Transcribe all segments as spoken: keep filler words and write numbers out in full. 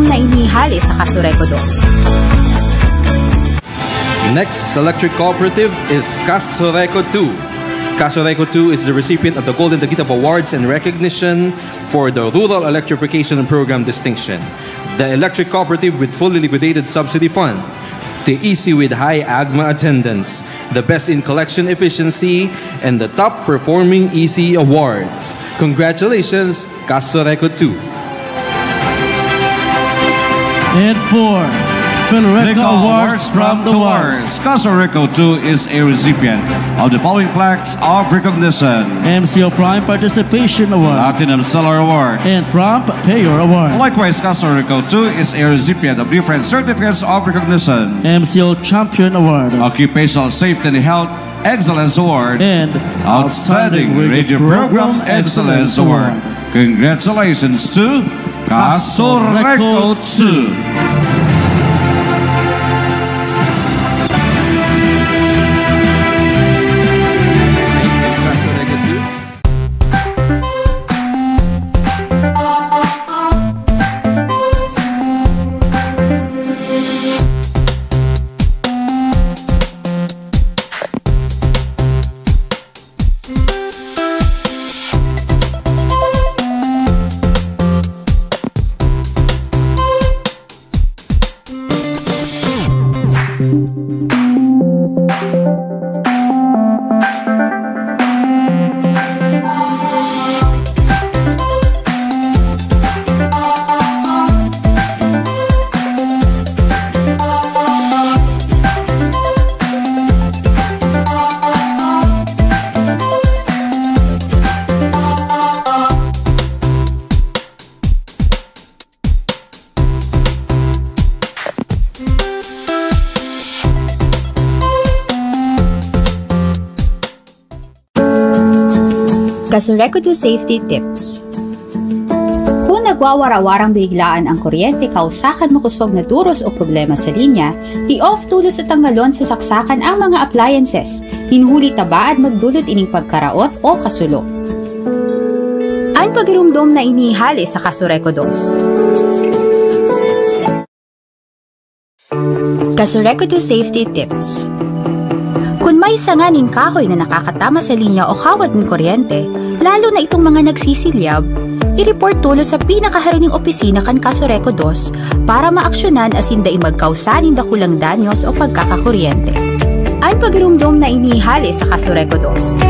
na inihali sa Casureco dos. Next electric cooperative is Casureco two. Casureco two is the recipient of the Golden Taguig Awards and recognition for the Rural Electrification Program distinction, the electric cooperative with fully liquidated subsidy fund, the E C with high AGMA attendance, the best in collection efficiency, and the top performing E C awards. Congratulations, Casureco two. And four, Philreco Awards from the Wars. Casureco two is a recipient of the following plaques of recognition: M C O Prime Participation Award, Platinum Seller Award, and Prompt Payer Award. Likewise, Casureco two is a recipient of different certificates of recognition: M C O Champion Award, Occupational Safety and Health Excellence Award, and Outstanding Radio Program Excellence Award. Congratulations to Casureco two. Casureco two Safety Tips. Kun nagwawara-warang biniglaan ang kuryente kausa kan makosog na duros o problema sa linya, i-off tolos o tanggalon sa saksakan ang mga appliances, nin huli ta baad magdulot ining pagkaraot o kasulo. An pagirumdom na inihali sa Casureco dos. Casureco two Safety Tips. Kun may sanga nin kahoy na nakakatama sa linya o kawad nin kuryente, lalo na itong mga nagsisilyab, i-report tolos sa pinakaharaning opisina kan Casureco dos para maaksyonan asin dai magkausa nin dakulang danyos o pagkakakuryente. An pagirumdom na inihali sa Casureco dos.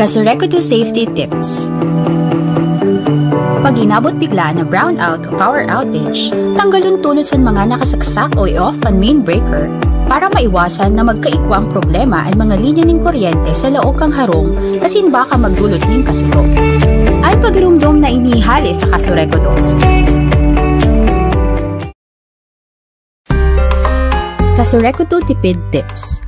Casureco two Safety Tips. Pag inabot biglaan na brownout o power outage, tanggalon tolos an mga nakasaksak o i-off an main breaker para maiwasan na magkaigwa ang problema an mga linya nin kuryente sa laog kan harong asin baka magdulot nin kasulo. An pagirumdom na inihali sa Casureco dos. Casureco two Tipid Tips.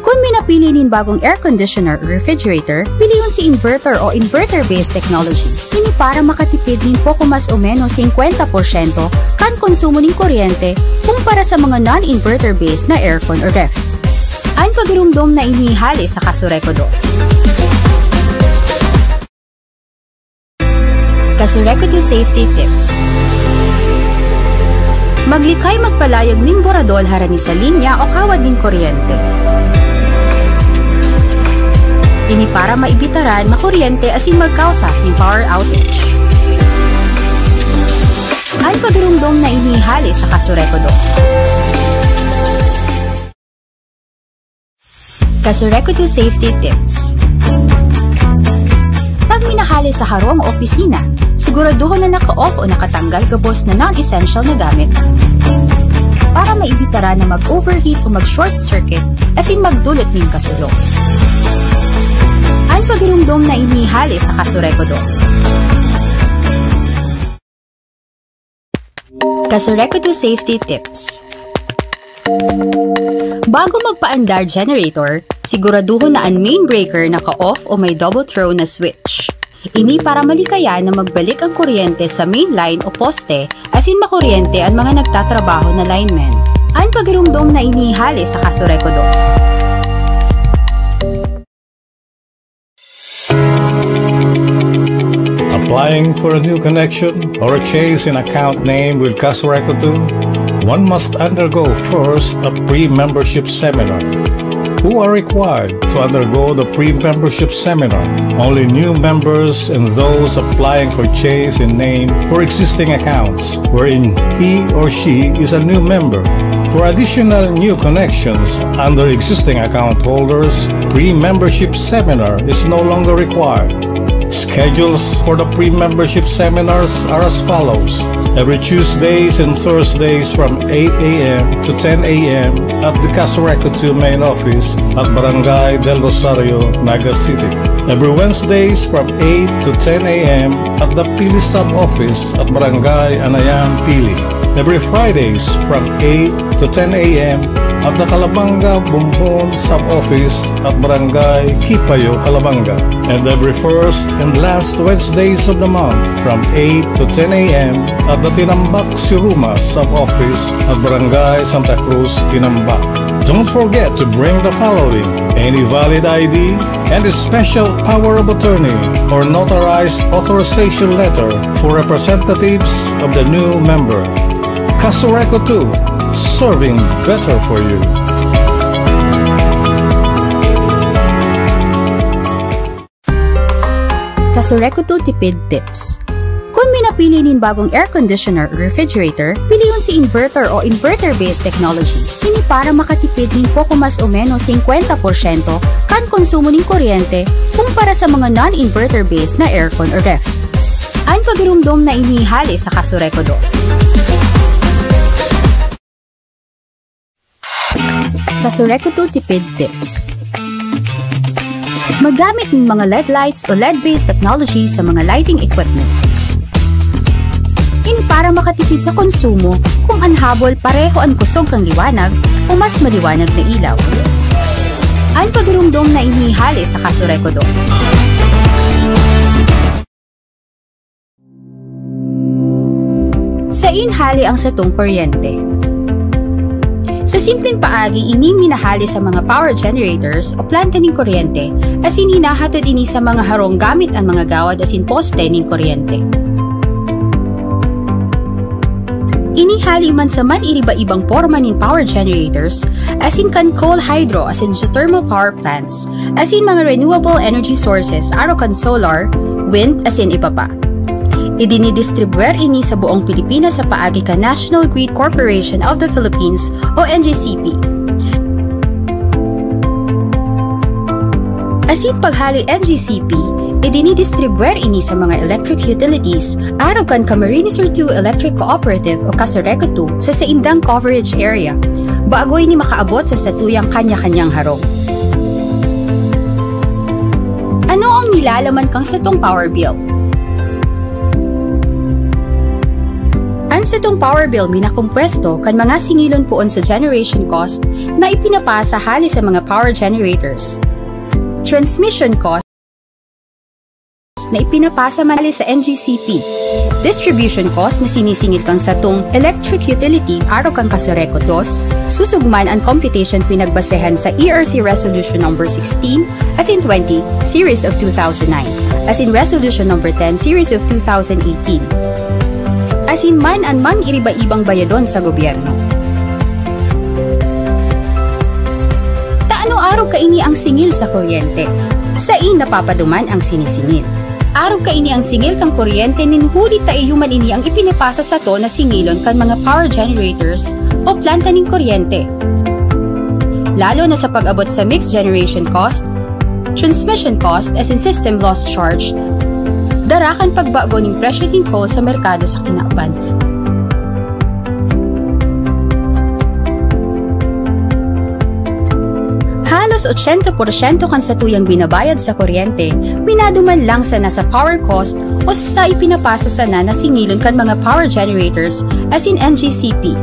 Kun minapili nin bagong air conditioner o refrigerator, pilion si inverter o inverter-based technology. Ini para makatipid nin poko mas o menos singkwenta porsyento kan konsumo nin kuryente kumpara sa mga non-inverter-based na aircon o ref. An pagirumdom na inihali sa Casureco dos. Casureco two Safety Tips. Maglikay magpalayog nin boradol harani sa linya o kawad nin kuryente. Ini para maibitaran makuryente asin magkausa nin power outage. An pagirumdom na inihali sa Casureco dos. Casureco two Safety Tips. Pag minahali sa harong o opisina, siguraduhon na naka-off o nakatanggal gabos na non-essential na gamit para maibitaran na mag-overheat o mag-short circuit asin magdulot nin kasulo. An pagirumdom na inihali sa Casureco dos. Kasureku two Safety Tips. Bago magpaandar generator, siguraduhon na an main breaker naka-off o may double throw na switch. Ini para malikayan na magbalik ang kuryente sa main line o poste asin makuryente an mga nagtatrabaho na linemen. An pagirumdom na ini hale sa Kasureku dos. Applying for a new connection or a change in account name with Kasureku two, one must undergo first a pre-membership seminar. Who are required to undergo the pre-membership seminar? Only new members and those applying for change in name for existing accounts wherein he or she is a new member. For additional new connections under existing account holders, pre-membership seminar is no longer required. Schedules for the pre-membership seminars are as follows. Every Tuesdays and Thursdays from eight a m to ten a m at the Kasureku two main office at Barangay Del Rosario, Naga City. Every Wednesdays from eight to ten a m at the Pili Sub-Office at Barangay Anayan, Pili. Every Fridays from eight to ten a m at the Calabanga Bumbon Sub-Office at Barangay Kipayo, Calabanga. And every first and last Wednesdays of the month from eight to ten a m at the Tinambak Siruma Sub-Office at Barangay Santa Cruz, Tinambak. Don't forget to bring the following: any valid I D and a special power of attorney or notarized authorization letter for representatives of the new member. Kasureku two, serving better for you. Kasureku two Tipid Tips. Kun minapili nin bagong air conditioner o refrigerator, pilion si inverter o inverter-based technology. Ini para makatipid nin poko mas o menos singkwenta porsyento kan konsumo nin kuryente kumpara sa mga non-inverter-based na aircon o ref. An pagirumdom na ini hale sa Kasureku dos. Kasureku two Tipid Tips. Maggamit ng mga L E D lights o L E D-based technology sa mga lighting equipment. Ini para makatipid sa konsumo kung an habol pareho an kusog kan liwanag o mas maliwanag na ilaw. An pagirumdom na ini hale sa Kasureku dos. Sain hale ang satong kuryente? Sa simpleng paagi, ini minahale sa mga power generators o planta nin kuryente, asin hinahatod ini sa mga harong gamit an mga gawad asin poste nin kuryente. Ini hale man sa man-iriba-ibang porma nin power generators, asin kan coal, hydro, asin geothermal power plants, asin mga renewable energy sources, arog kan solar, wind, asin iba pa. Idinidistribwer ini sa buong Pilipinas sa paagi kan National Grid Corporation of the Philippines o N G C P. Asin paghale N G C P, idinidistribwer ini sa mga electric utilities, arog kan Camarines Sur two Electric Cooperative o Kasureku two sa saindang coverage area. Bago ini makaabot sa satuyang kanya-kanyang harong. Ano ang nilalaman kan satong power bill? An satong power bill minakompuesto kan mga singilon poon sa generation cost na ipinapasa hale sa mga power generators, transmission cost na ipinapasa man hale sa N G C P, distribution cost na sinisingil kan satong electric utility arog kan Kasureku dos, susog man an computation pinagbasehan sa E R C Resolution Number sixteen asin twenty, Series of two thousand nine, asin Resolution Number ten, Series of two thousand eighteen. Asin man an man-iriba-ibang bayadon sa gobyerno. Ta ano arog kaini ang singil sa kuryente? Sain napapaduman ang sinisingil? Arog kaini ang singil kan kuryente nin huli ta iyo man ini ang ipinapasa sato na singilon kan mga power generators o planta nin kuryente. Lalo na sa pag-abot sa mixed generation cost, transmission cost asin system loss charge, dara kan pagbago nin presyo nin coal sa merkado sa kinaban. Halos Sa otsenta porsyento kan satuyang binabayad sa kuryente, minaduman lang sana sa power cost o sa ipinapasa sana na singilon kan mga power generators, asin N G C P.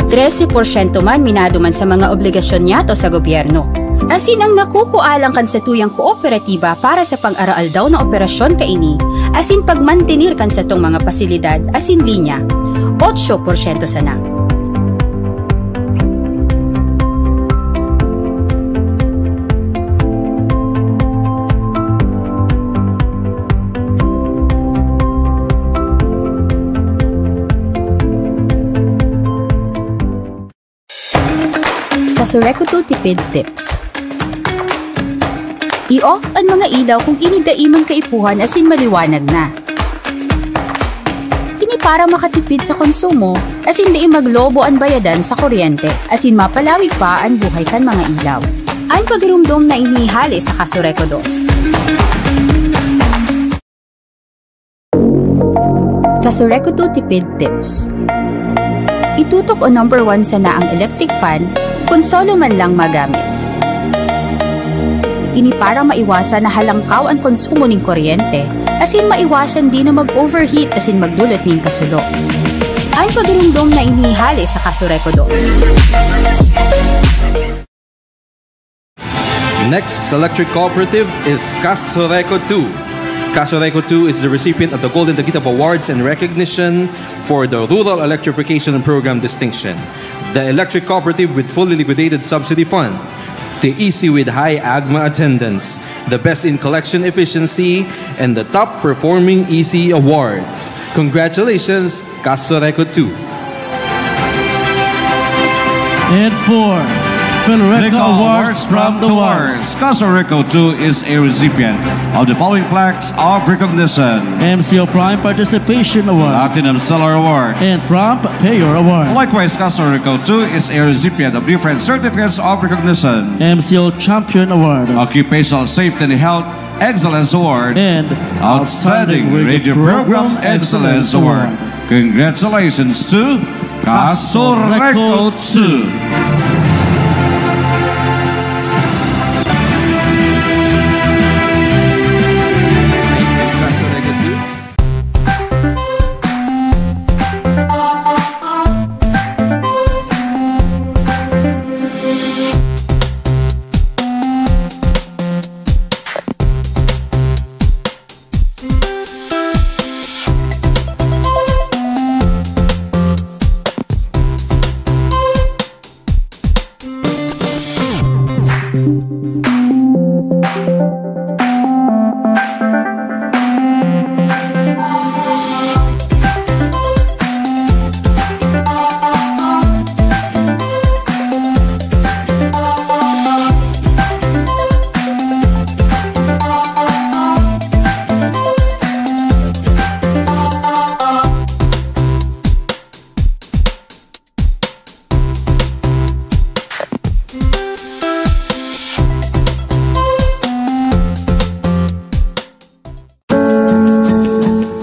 Trese porsyento man minaduman sa mga obligasyon niyato sa gobyerno. Asin ang nakukua lang kan satuyang kooperatiba para sa pang-araaldaw na operasyon kaini, asin pagmantener kan satong mga pasilidad asin linya, otso porsyento sana. Kasureco two Tipid Tips. I-off an mga ilaw kung ini dai man kaipuhan asin maliwanag na. Ini para makatipid sa konsumo, asin dai maglobo an bayadan sa kuryente, asin mapalawig pa an buhay kan mga ilaw. An pagirumdom na ini hale sa Kasureco dos. Kasureco two Tipid Tips. Itutok o number one sana ang electric fan kun solo man lang magamit. Ini para maiwasan na halangkaw an konsumo nin kuryente, asin maiwasan din na mag-overheat asin magdulot nin kasulo. An pagirumdom na ini hale sa Kasureco dos. Next electric cooperative is Kasureco two. Kasureco two is the recipient of the Golden Dagitap Awards and recognition for the Rural Electrification Program distinction, the electric cooperative with fully liquidated subsidy fund, the E C with high AGMA attendance, the best in collection efficiency, and the top performing E C awards. Congratulations, Kasureco two. And four, Fil-Reco Awards from the Wars. Kasureco two is a recipient of the following plaques of recognition: M C O Prime Participation Award, Platinum Seller Award, and Prompt Payer Award. Likewise, Kasureco two is a recipient of different certificates of recognition: M C O Champion Award, Occupational Safety and Health Excellence Award, and Outstanding Radio Program Excellence Award. Congratulations to Kasureco two.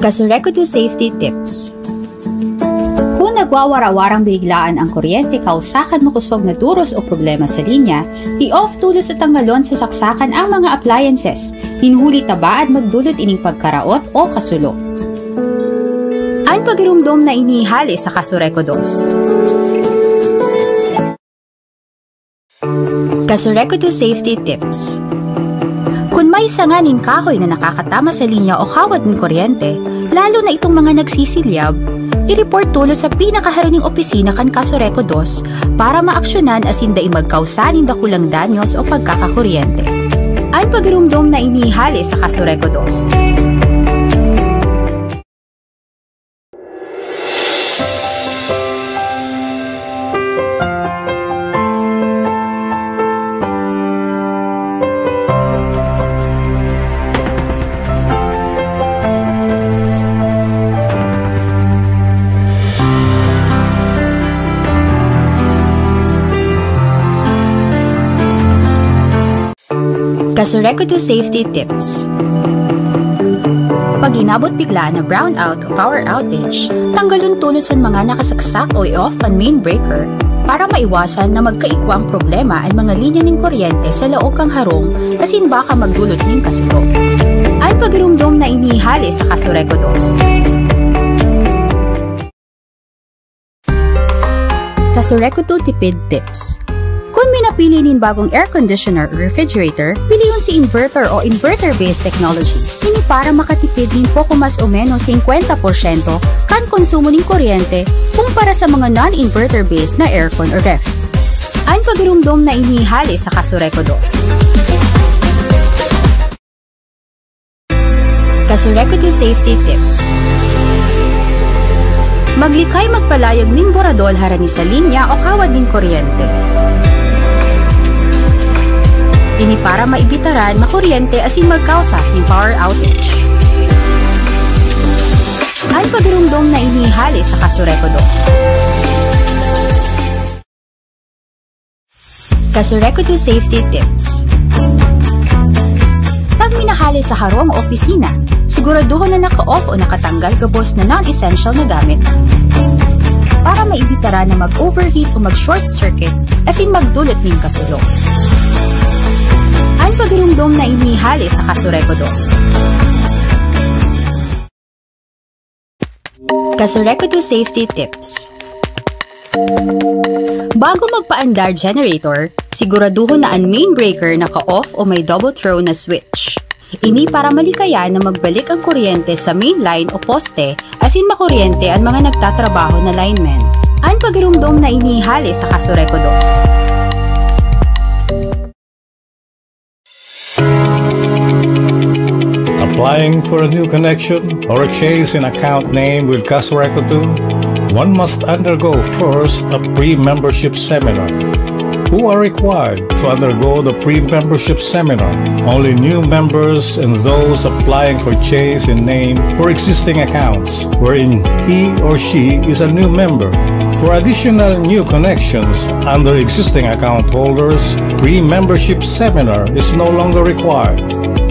Kasureco two Safety Tips. Kun nagwawara-warang biniglaan an kuryente kausa kan makosog na duros o problema sa linya, i-off tolos o tanggalon sa saksakan ang mga appliances, nin huli ta baad magdulot ining pagkaraot o kasulo. An pagirumdom na ini hale sa Kasureco dos. Kasureco two Safety Tips. Kun may sanga nin kahoy na nakakatama sa linya o kawad nin kuryente, lalo na itong mga nagsisilyab, i-report tolos sa pinakaharaning opisina kan Kasureco dos para maaksyonan asin dai magkausa nin dakulang danyos o pagkakakuryente. An pagirumdom na ini hale sa Kasureco dos. Kasureco two Safety Tips. Pag inabot biglaan na brownout o power outage, tanggalon tolos an mga nakasaksak o i-off an main breaker para maiwasan na magkaigwang problema an mga linya nin kuryente sa laog kan harong asin baka magdulot nin kasulo. An pagirumdom na ini hale sa Kasureko dos. Kasureko two Tipid Tips. Kun minapili nin bagong air conditioner o refrigerator, pilion si inverter o inverter-based technology. Ini para makatipid nin poko mas o menos singkwenta porsyento kan konsumo nin kuryente kumpara sa mga non-inverter-based na aircon o ref. An pagirumdom na ini hale sa Kasureko dos. Kasureko two Safety Tips. Maglikay magpalayag nin boradol harani sa linya o kawad nin kuryente. Ini para maibitaran makuryente asin magkausa nin power outage. An pagirumdom na ini hale sa Kasureko dos. Kasureko two Safety Tips. Pag minahale sa harong o opisina, siguraduhon na naka-off o nakatanggal gabos na non-essential na gamit para maibitaran na mag-overheat o mag-short circuit asin magdulot nin kasulo. An pagirumdom na ini hale sa Kasureko dos. Kasureko two Safety Tips. Bago magpaandar generator, siguraduhon na an main breaker naka-off o may double throw na switch. Ini para malikayan na magbalik ang kuryente sa main line o poste asin makuryente an mga nagtatrabaho na linemen. An pagirumdom na ini hale sa Kasureko dos. Applying for a new connection or a change in account name with Kasureko two, one must undergo first a pre-membership seminar. Who are required to undergo the pre-membership seminar? Only new members and those applying for change in name for existing accounts wherein he or she is a new member. For additional new connections under existing account holders, pre-membership seminar is no longer required.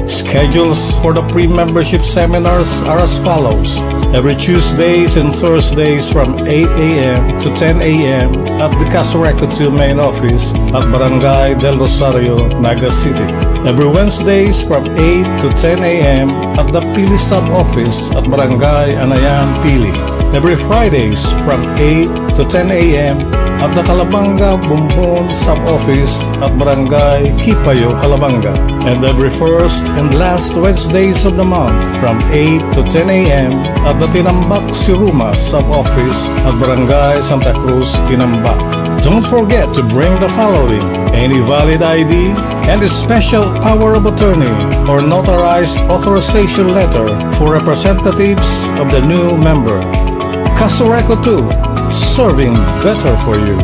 Schedules for the pre-membership seminars are as follows. Every Tuesdays and Thursdays from eight a m to ten a m at the Kasureko two main office at Barangay Del Rosario, Naga City. Every Wednesdays from eight to ten a m at the Pili Sub-Office at Barangay Anayan, Pili. Every Fridays from eight to ten a m at the Calabanga Bumbon Sub-Office at Barangay Kipayo, Calabanga. And every first and last Wednesdays of the month from eight to ten a m at the Tinambac Siruma Sub-Office at Barangay Santa Cruz, Tinambac. Don't forget to bring the following: any valid I D and a special power of attorney or notarized authorization letter for representatives of the new member. Kasureko two, serving better for you.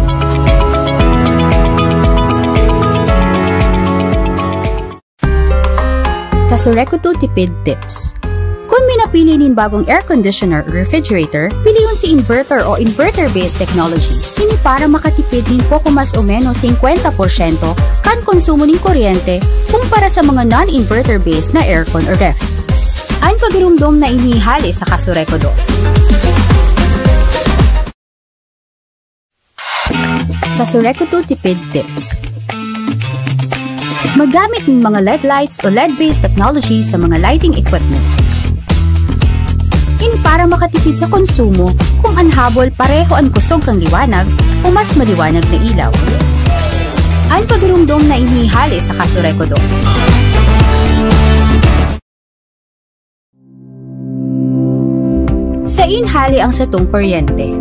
Kasureko two Tipid Tips. Kun minapili nin bagong air conditioner o refrigerator, pilion si inverter o inverter-based technology. Ini para makatipid nin poko mas o menos singkwenta porsyento kan konsumo nin kuryente kumpara sa mga non-inverter-based na aircon o ref. An pagirumdom na ini hale sa Kasureko dos. Kasureko two Tipid Tips. Maggamit ng mga L E D lights o L E D-based technology sa mga lighting equipment. Ini para makatipid sa konsumo kung an habol pareho an kusog kan liwanag o mas maliwanag na ilaw. An pagirumdom na ini hale sa Kasureko dos. Sain hale ang satong kuryente?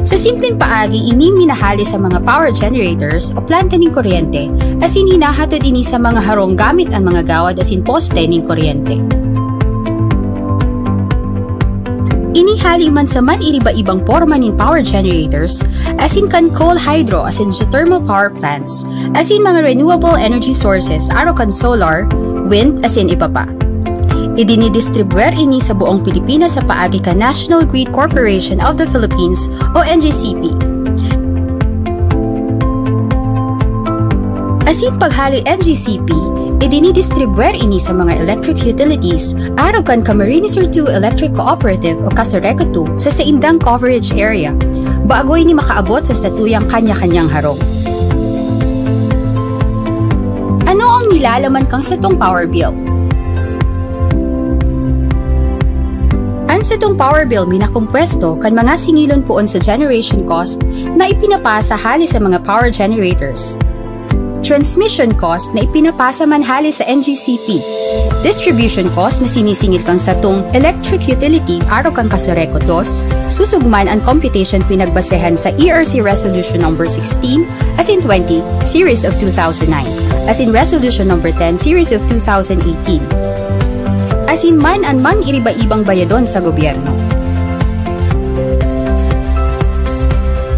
Sa simpleng paagi, ini minahale sa mga power generators o planta nin kuryente, asin hinahatod ini sa mga harong gamit an mga gawad asin poste nin kuryente. Ini hale man sa man-iriba-ibang porma nin power generators, asin kan coal, hydro, asin geothermal power plants, asin mga renewable energy sources, arog kan solar, wind, asin iba pa. Idinidistribwer ini sa buong Pilipinas sa paagi kan National Grid Corporation of the Philippines o N G C P. Asin paghale N G C P, Idinidistribwer ini sa mga electric utilities, arog kan Camarines Sur two Electric Cooperative o Casureco two sa saindang coverage area. Bago ini makaabot sa satuyang kanya-kanyang harong. Ano ang nilalaman kan satong power bill? An satong power bill minakompuesto kan mga singilon poon sa generation cost na ipinapasa hali sa mga power generators, transmission cost na ipinapasa man hali sa N G C P, distribution cost na sinisingil kan satong electric utility arog kan Casureco dos, susog man an computation pinagbasehan sa E R C Resolution Number sixteen, asin twenty, Series of two thousand nine, asin Resolution Number ten, Series of two thousand eighteen. Asin man an mang iriba-ibang bayadon sa gobyerno.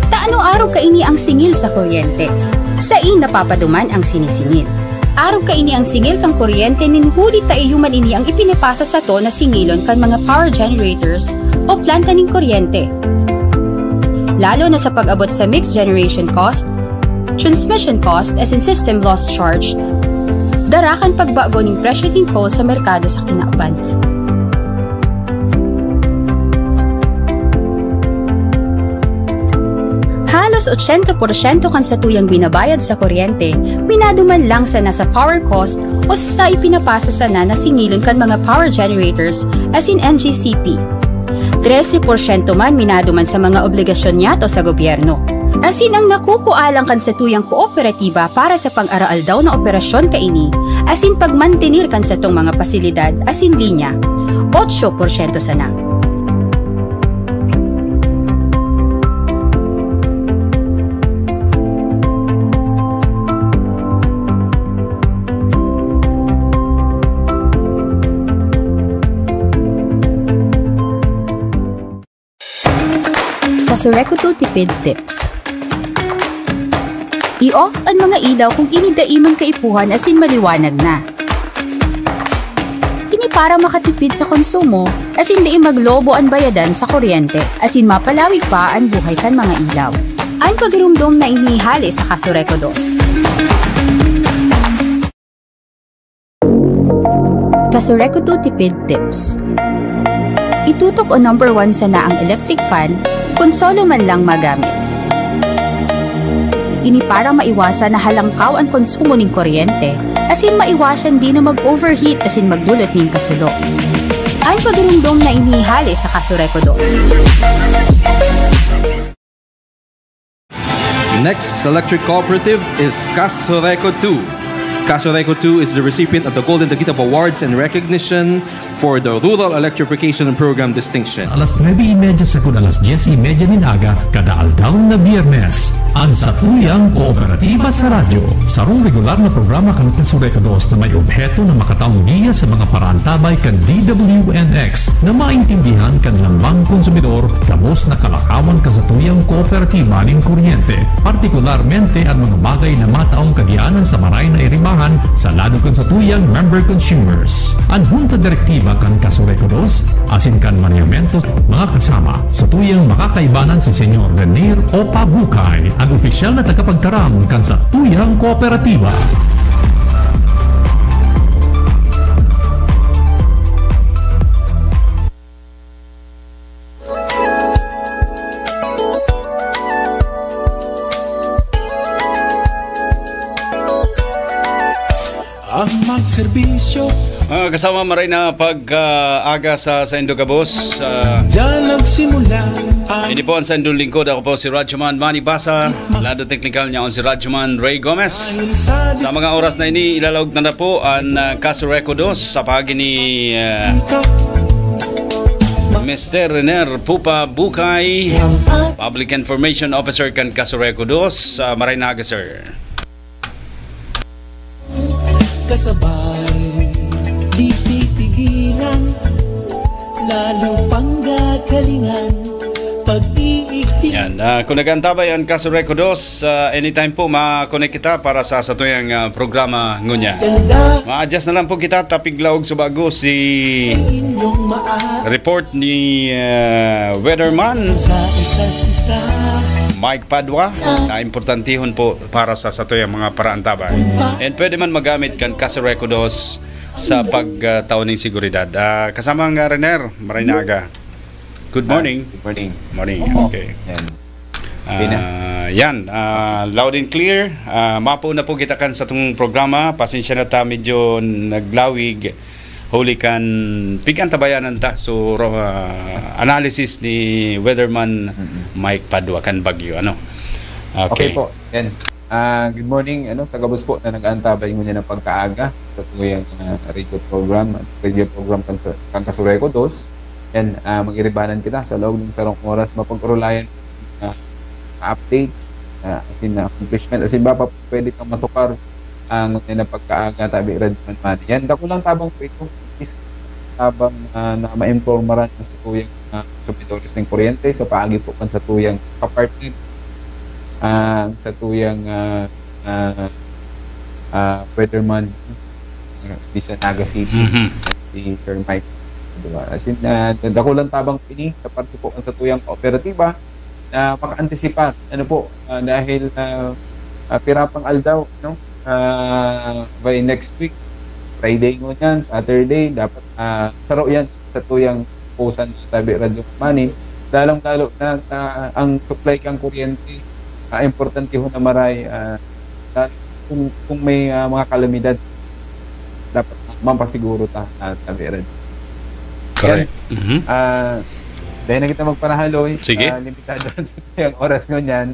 Ta ano arog kaini ang singil sa kuryente? Sain napapaduman ang sinisingil. Arog kaini ang singil kan kuryente nin huli ta iyo man ini ang ipinapasa sato na singilon kan mga power generators o planta nin kuryente. Lalo na sa pag-abot sa mixed generation cost, transmission cost asin system loss charge, dara kan pagbago nin presyo nin coal sa merkado sa kinaban. Halos ochenta porsyento kan satuyang binabayad sa kuryente, minaduman lang sana sa power cost o sa ipinapasa sana na singilon kan mga power generators asin N G C P. Trese porsyento man minaduman sa mga obligasyon niyato sa gobyerno. Asin ang nakukua lang kan satuyang kooperatiba para sa pang-araaldaw na operasyon kaini, asin pagmantener kan satong mga pasilidad asin linya, otso porsyento sana. Casureco two Tipid Tips. I-off an mga ilaw kung ini dai man kaipuhan asin maliwanag na. Ini para makatipid sa konsumo asin dai maglobo an bayadan sa kuryente, asin mapalawig pa an buhay kan mga ilaw. An pagirumdom na ini hale sa Casureco dos. Casureco two Tipid Tips. Itutok o number one sana ang electric fan kun solo man lang magamit. Ini para maiwasan na halangkaw an konsumo nin kuryente, asin maiwasan din na mag-overheat asin magdulot nin kasulo. An pagirumdom na ini hale sa Casureco dos. Next electric cooperative is Casureco two. Casureco two is the recipient of the Golden Taguig Awards in recognition for the Rural Electrification Program Distinction. Alas nuebe y media sagkod alas dyes y media nin aga, kada aldaw na Biyernes, an Satuyang Kooperatiba sa Radyo. Sarong regular na programa kan Casureco dos na may obheto na makataong giya sa mga paraantabay kan D W N X na maintindihan kan lambang konsumidor gabos na kalakawan kan satuyang kooperatiba nin kuryente, partikularmente an mga bagay na mataong kagiyaanan sa maray na iribahan sa lado kan satuyang member consumers. An Hunta Direktiba kan Casureco dos asin kan Manehamento, mga kasama, satuyang makakaibanan si Senyor Renier Opa Bucay, an opisyal na tagapagtaram kan satuyang kooperatiba. Ang magserbisyo. Mga kasama, maray na pag, ah, aga sa saindo gabos. Ah, Diyan nagsimula ang ini po ang saindong lingkod. Ako po si Radyoman Manny Basa. Lado teknikal niya on si Radyoman Ray Gomez. Sa mga oras na ini, ilalaog na na po ang, ah, Casureco dos sa paagi ni, ah, Mister Renier Pupa Bucay, Public Information Officer kan Casureco dos. Ah, maray na aga, sir. Kasabay, di pipigilan, lalo pang gagalingan, pag-iigting. Yan, ah, kung nag-aantabay ang Casureco dos, ah, anytime po, ma-connect kita para sa satuyang, ah, programa ngunya. Ganda. Ma-adjust na lang po kita, tapig laog sa bago si inyong maa- report ni, ah, Weatherman. Sa isa't isa. Mike Padua, na importantihon po para sa satuyang mga paraantabay. And pwede man magamit kan Kasureku dos sa pagtaw ning seguridad. Ah, kasama nga Rener, maray na aga. Good morning. Good morning. Morning. Okay. Yan. Ah, yan, ah, loud and clear. Ah, mapo na po kita kan satong programa. Pasensya na ta, medyo naglawig. Huli kan pigan tabayanan ta. So, ro- ah, analysis ni Weatherman Mike Padua kan Bagyo. Ano? Okay po. Yan. Ah, good morning, ano, sa gabos po na nag-aantabay ngunyan ng pagkaaga sa tuyang ah, radio program, radio program kan, kan Kasureku dos. Yan, ah, mag-iribanan kita sa loob ng sarong oras, mapag-orolayan na updates, ah, as in, na accomplishment, as in, ba pa pwede kang matukar ang na pagkaaga, tabi, Radyo Man Mani. Yan, dakulang tabang po ito. Is, tabang ah, na maimpormaran ang satuyang mga konsumidores ng kuryente sa paagi po kan satuyang kapartner, ah, ang satuyang ah, ah, ah, Weatherman, ah, di sa Naga City, Mhm. si Sir Mike. Diba? As in, ah, dakulang tabang ini sa parte po kan satuyang kooperatiba na makaantisipar. Ano po, ah, dahil ah, ah, pira pang aldaw, no? Ah, by next week, Friday ngunyan, Saturday, dapat ah, saro yan sa tuyang pusan, tabi, Radyo Man Mani. Lalong-lalo na ah, ang supply kang kuryente, ah, importante ho na maray, ah, na kung, kung may ah, mga kalamidad, dapat mapasiguro ta, ah, tabi, Radyo. Correct. Mhm. Ah, dahil na kita magpanahaloy, Sige. Ah, limitado ang oras ngunyan.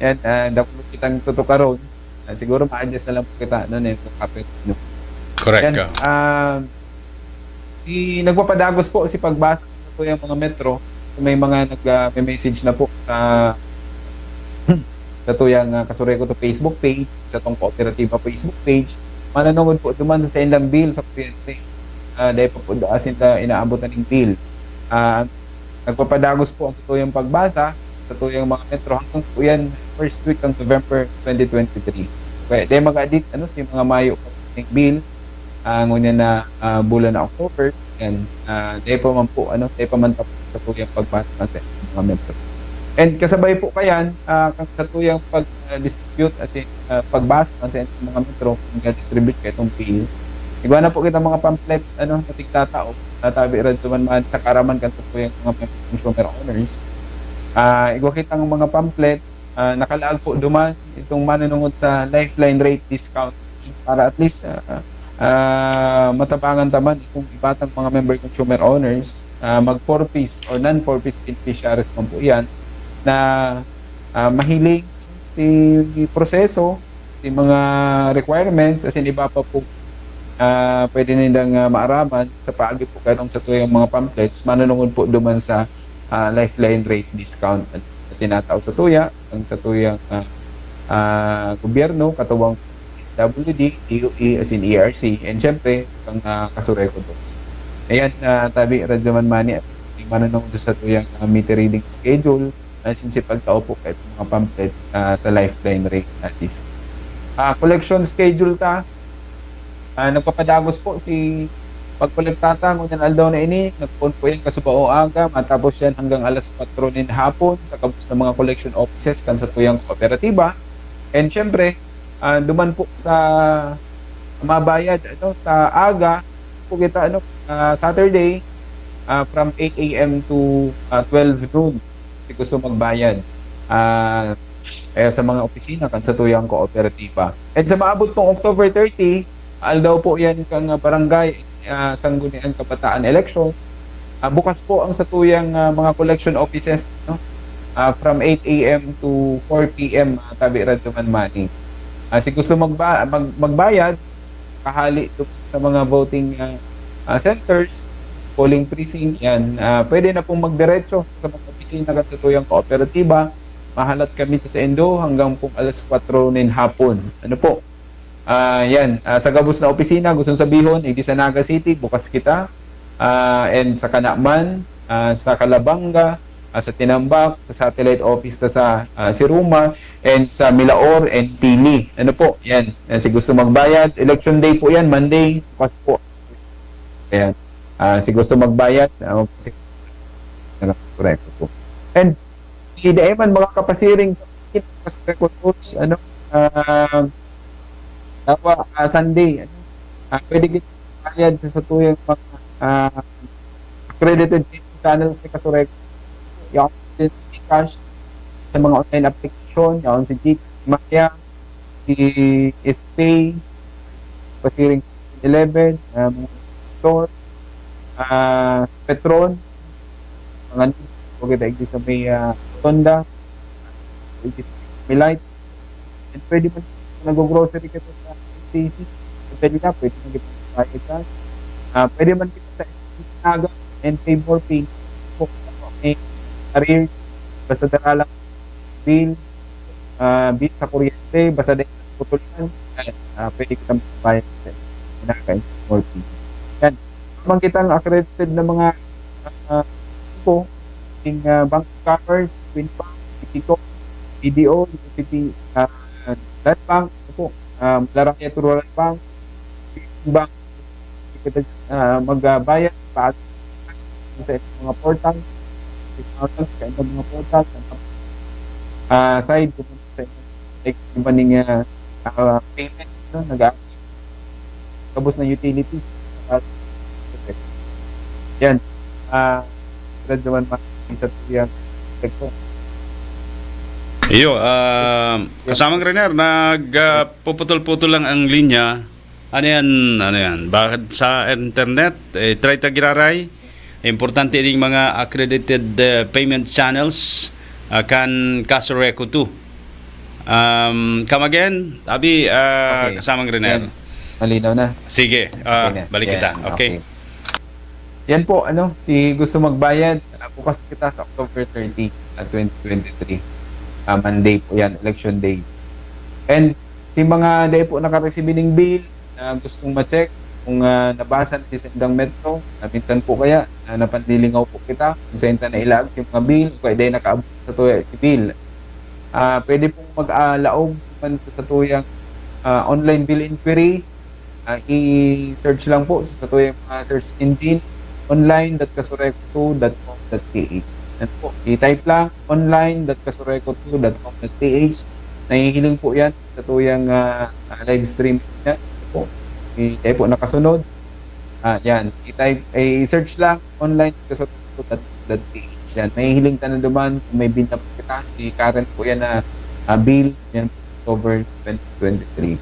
Yan, ah, dapat kitang tutukaron. Ah, siguro ma-adjust na lang po kita, ano, na yung kapit, no? Correct. Yan, ah. ah, si, nagpapadagos po si pagbasa sa tuyang mga metro. May mga nag, ah, may message na po sa, sa tuyang ah, Kasureku to Facebook page, sa tong kooperatiba Facebook page. Mananungod po duman sa ilang bill sa kuryente. Ah, dahil pa po da, sinda inaabot na ning bill. Ah, nagpapadagos po ang satuyang pagbasa, sa tuyang mga metro, hanggang po yan, first week ng November twenty twenty-three. Kaya, dahil mag-adit, ano, si mga mayo ng bill, ah, ngunyan na ah, bulan na October, yan, ah, dahil pa man po, ano, dahil pa man tapos sa tuyang pagbasa ng mga metro. And kasabay po kayan, ah, kan satuyang pag-distribute at ah, pagbasa kan sa mga metro, pag-distribute ka itong bill. Igwa na po kita mga pamphlet, ano, na tigtatao, natabi rin duman man sa karaman kan satuyang mga consumer owners. Ah, igwa kitang mga pamphlet, ah, nakalaag po duman itong manunungod sa lifeline rate discount para at least ah, ah, matabangan taman itong ibatang mga member consumer owners, ah, mag four Ps or non four Ps beneficiaries man po yan na ah, mahiling si proseso, si mga requirements, as in iba pa po ah, pwede nilang ah, maaraman sa paagi po karong sa tuyang mga pamphlets, manunungod po duman sa ah, lifeline rate discount na tinatao sa tuya, ang sa tuyang ah, ah, gobyerno, katuwang S W D, D O E, as in E R C, and syempre, ang ah, Kasureku dos. Ayan, ah, tabi, Radyo Man Mani, manunungod sa tuyang ah, meter reading schedule, as in si pagtao po kahit mga pamphlet ah, sa lifeline rate na discount. Ah, collection schedule ta, ah, nagpapadagos po si pagkolekta ta ngunyan aldaw na ini, nagpoon po yan kasubao aga, matapos yan hanggang alas kwatro nin hapon sa kabos ng mga collection offices kan sa tuyang kooperatiba. And syempre, ah, duman po sa mabayad, ano, sa aga po kita, ano, ah, Saturday, ah, from eight a m to ah, twelve noon, si gusto magbayad ah, eh, sa mga opisina kan sa tuyang kooperatiba. And sa maabot pong October thirty, aldaw po yan kang ah, barangay ah, Sangguniang Kabataan Election. Ah, bukas po ang sa tuyang ah, mga collection offices, no? Ah, from eight a m to four p m, ah, tabi Radyo Man Mani. Ah, si gusto magba- mag- magbayad, kahali to sa mga voting ah, ah, centers, polling precinct, yan. Ah, pwede na pong magdiretso sa mga opisina kan sa tuyang kooperatiba. Mahalat kami sa saindo hanggang pong alas kwatro nin hapon. Ano po? Ah, yan. Ah, sa gabos na opisina, gustong sabihon, igdi sa Naga City, bukas kita. Ah, and sa Kanaman, ah, sa Calabanga, ah, sa Tinambac, sa satellite office ta sa ah, Siruma, and sa Milaor and Pili. Ano po? Yan. Ah, si gusto magbayad, election day po yan, Monday, bukas po. Ayan. Ah, si gusto magbayad, ah, si, correct po. And Di, dai man makakapasiring sa Casureco Tools, ano, ah, dawa, ah, Sunday, ano, ah, pwede kita bayad sa satuyang mga, ah, accredited channels sa Casureco. Yaon din sa GCash, sa mga online application, yaon si GCash, Maya, si SPay, pasiring sa eleven, ah, mga store, ah, sa Petron, mga, okay, dahil sa may, ah, Rotonda, dahil sa may light. And pwede man, nag-grocery ka sa N T C, sa Pwede na, pwede man kita magbayad sa, ah, pwede man kita sa Naga and Save More Pay. Kung may arrears, basta dara lang bill, ah, bill sa kuryente, basta dahil putol yan, ah, pwede kita magbayad sa Naga and Save More Pay. Yan. Naman kitang accredited na mga, ah, grupo, yung, ah, Bank of Commerce, Queen Bank, Citico, B D O, U T P, ah, Land Bank, ano po, ah, Laraya Rural Bank, Bank, kita, ah, magbayad, pag sa mga portal, sa mga portal, sa mga portal, ah, side, kung sa iba ning, ah, ah, payment, no? Nag-a-, kabos na utility. Ah, yan. Ah, Brad naman, ma-, isa po yan. Ito. Iyo, ah, kasamang Rener, nag, ah, puputol-putol lang ang linya. Ano yan? Ano yan? Bakit sa internet? Eh, try ta giraray. Importante ding mga accredited, eh, payment channels, ah, kan Casureco two. Um, come again, abi, ah, Okay. kasamang Rener. Yan. Malinaw na. Sige, ah, Okay na. balik Yan. kita. Okay. Yan po, ano, si gusto magbayad, ah, bukas kita sa October thirty, ah, twenty twenty-three. Ah, Monday po yan, election day. And si mga dai po nakareceive ning bill na gustong ma-check kung, ah, nabasa na si Sendang Metro, na minsan po kaya, ah, napanlilingaw po kita kung saan ta nailag si mga bill, o kaya dai nakaabot sa tuya si bill. Ah, pwede pong mag-alaog man sa satuyang, ah, online bill inquiry. Ah, i-search lang po sa satuyang mga search engine, online dot casureco two dot com dot ph. Yan po. I-type lang, online dot casureco two dot com dot ph. Nahihiling po yan sa tuyang, ah, ah, live stream. Yan po. I-type po nakasunod. Ah, yan. I-type, eh, i-search lang, online dot casureco two dot ph. Yan. Mahihiling ta na duman kung may bill na po kita. Si Karen po yan na, ah, bill. Yan, October twenty twenty-three.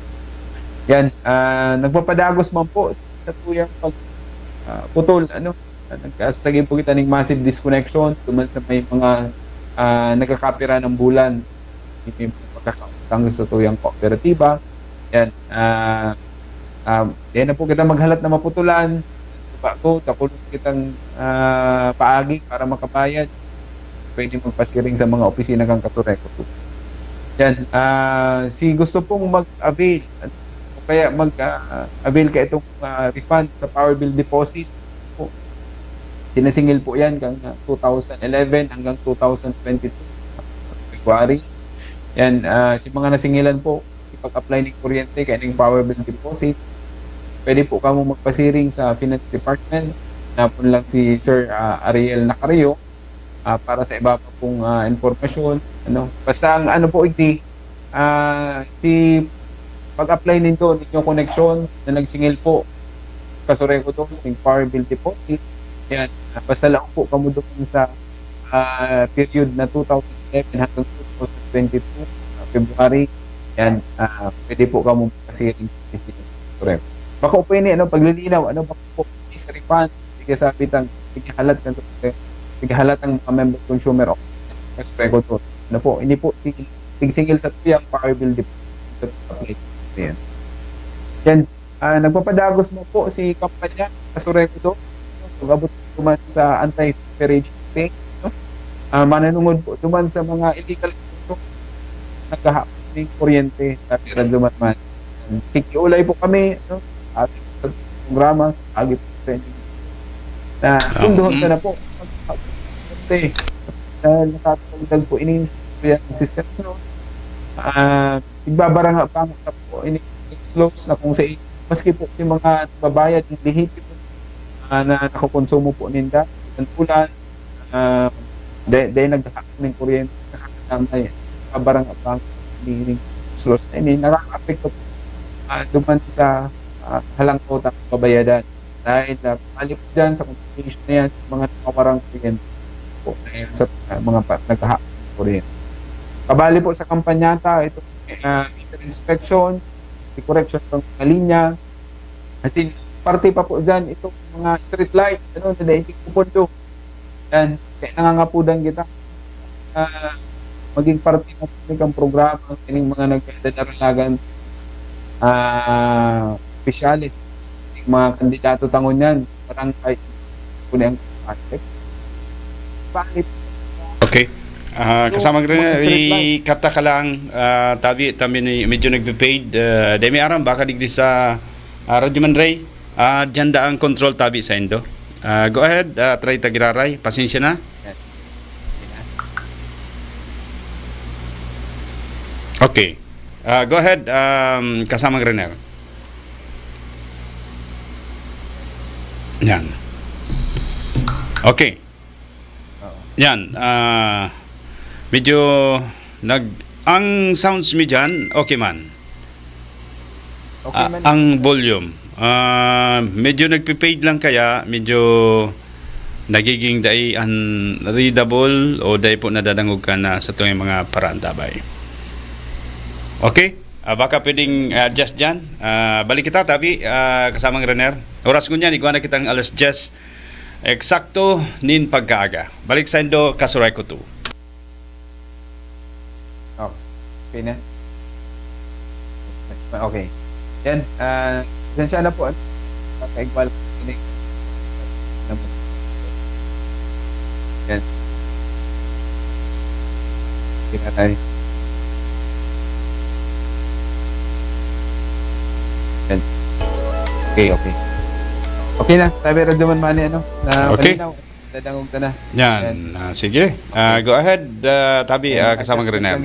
Yan, ah, nagpapadagos man po sa tuyang pag, ah, putol, ano, ah, nagkasagin po kita ning massive disconnection duman sa may mga, ah, nagkakapira ng bulan. May mga pagkakautang sa tuyang kooperatiba. Yan, ah, ah, yan na po kita maghalat na maputulan. Bago, takulong kitang, ah, paagi para makabayad. Pwede magpasiring sa mga opisina kan Casureco two. Yan, ah, si gusto pong mag-avail, o kaya mag, ah, avail ka itong, ah, refund sa power bill deposit po. Sinasingil po yan kan, ah, two thousand eleven hanggang two thousand twenty-two, February. Yan, ah, si mga nasingilan po, ipag-apply ning kuryente kaya ning power bill deposit, pwede po kamo magpasiring sa Finance Department. Napon lang si Sir, ah, Ariel Nacario, ah, para sa iba pa pong, ah, impormasyon, ano. Basta ang ano po, igdi, ah, si pag-apply nindo, ninyong koneksyon na nagsingil po, Casureco two, ning power bill deposit. Yan. Ah, basta lang po kamo doon sa, ah, period na two thousand eleven hanggang two thousand twenty-two, ah, February. Yan. Ah, pwede po kamo magpasiring sa Casureco. Bako po ini, ano, paglilinaw, ano, bako po ini sa refund. Sige, sabi tang, sige, halat kan, sige, halat ang mga member consumer o Casureco two. Ano po, ini po, sige, tigsingil sa tuyang power bill deposit. Yan. Yan. Ah, nagpapadagos mo po si kampanya, Casureco two. Pag-abot duman sa anti-piracy campaign, no? Ah, mananungod po duman sa mga illegal naghaha ning kuryente sa pira duman man. Kikiulay po kami, no? Ating programa, agi po sa inyo. Na, Ah, punduhon mm. ka na po. Kasi, ah, nakatulad po ini, yung system, no? Ah, igbabaranga pa nga po ini, slopes na kung sa, maski po yung mga nagbabayad ng lehitimo, ah, na nakukonsumo po ninda, ang ulan, ah, de, de naghaha ning kuryente, may kabarang-abang, hinihiling source na ini, nakakaapekto, ah, duman sa, ah, halangkaw ta kabayadan. Dahil, ah, bali po dyan sa communication na yan, sa mga nawawarang kuryente po, na yan sa, ah, mga pa-, naghaha ng kuryente. Kabali po sa kampanya ta, ito, ah, meter inspection, may correction ng mga linya. As in, parte pa po dyan, itong mga street light, ano, na daig pupundo. Yan, kaya nangangapudan kita. Ah, maging parte na po kang programa, kining mga nagkadaralagan, ah, opisyales, kining mga kandidato tangon yan, barangay, kung ang project. Bakit? Okay. Ah, So, kasama rin, mga street light. I-cut ta ka lang, ah, tabi, tabi ni, medyo nagpe-fade. Ah, dahil may aram, baka digdi sa ah, Radyo Man Ray. Ah, dyan da ang control tabi sa indo. Ah, go ahead, ah, try ta giraray. Pasensya na. Okay. Ah, go ahead, um, kasamang Renel. Yan. Okay. Oo. Yan. Ah, medyo nag ang sounds mi dyan, okay man. Okay Ah, man. ang volume. Ah, medyo nagpe-fade lang, kaya medyo nagiging dai unreadable o dai po nadadangog kan satuyang mga paraantabay. Okay? Ah, baka pwedeng adjust dyan. Ah, balik kita, tabi, ah, kasamang Renel. Oras ngunyan, igwa na kitang alas diyes. Eksakto nin pagkaaga. Balik saindo, Kasuray Ko Two. Oh, okay na. Okay. Yan, ah, pasensya na po. Kakaigwa lang ini. Yan. Kinatay. Yan. Okay, okay. Okay na. Sabi, Radyo Man Mani, ano? Na Okay. Malinaw. Dadangog ta na. Yan. Ah, sige. Ah, go ahead, ah, tabi, ah, kasamang Renel.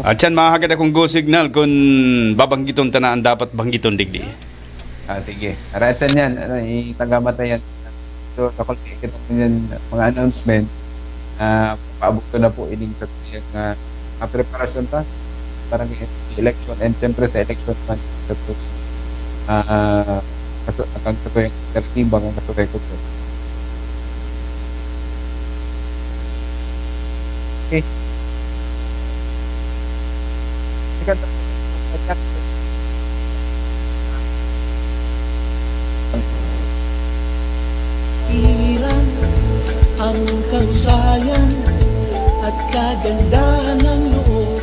At yan, mahagad akong go signal kung babanggiton ta na ang dapat banggiton digdi. Ah, sige. Aratsan yan. Ano, itagama ta yan. So, sa kulti, kita po yan, mga announcement, ah, paabot ko na po ining sa tuyang, ah, mga preparasyon ta. Parang election, and siyempre sa election man, sa tuyang, ah, kaso, ang sa tuyang alternatiba, ang sa tuyang kulti. Okay. Sikat. Iran ang kahusayan at kagandahan ng loob.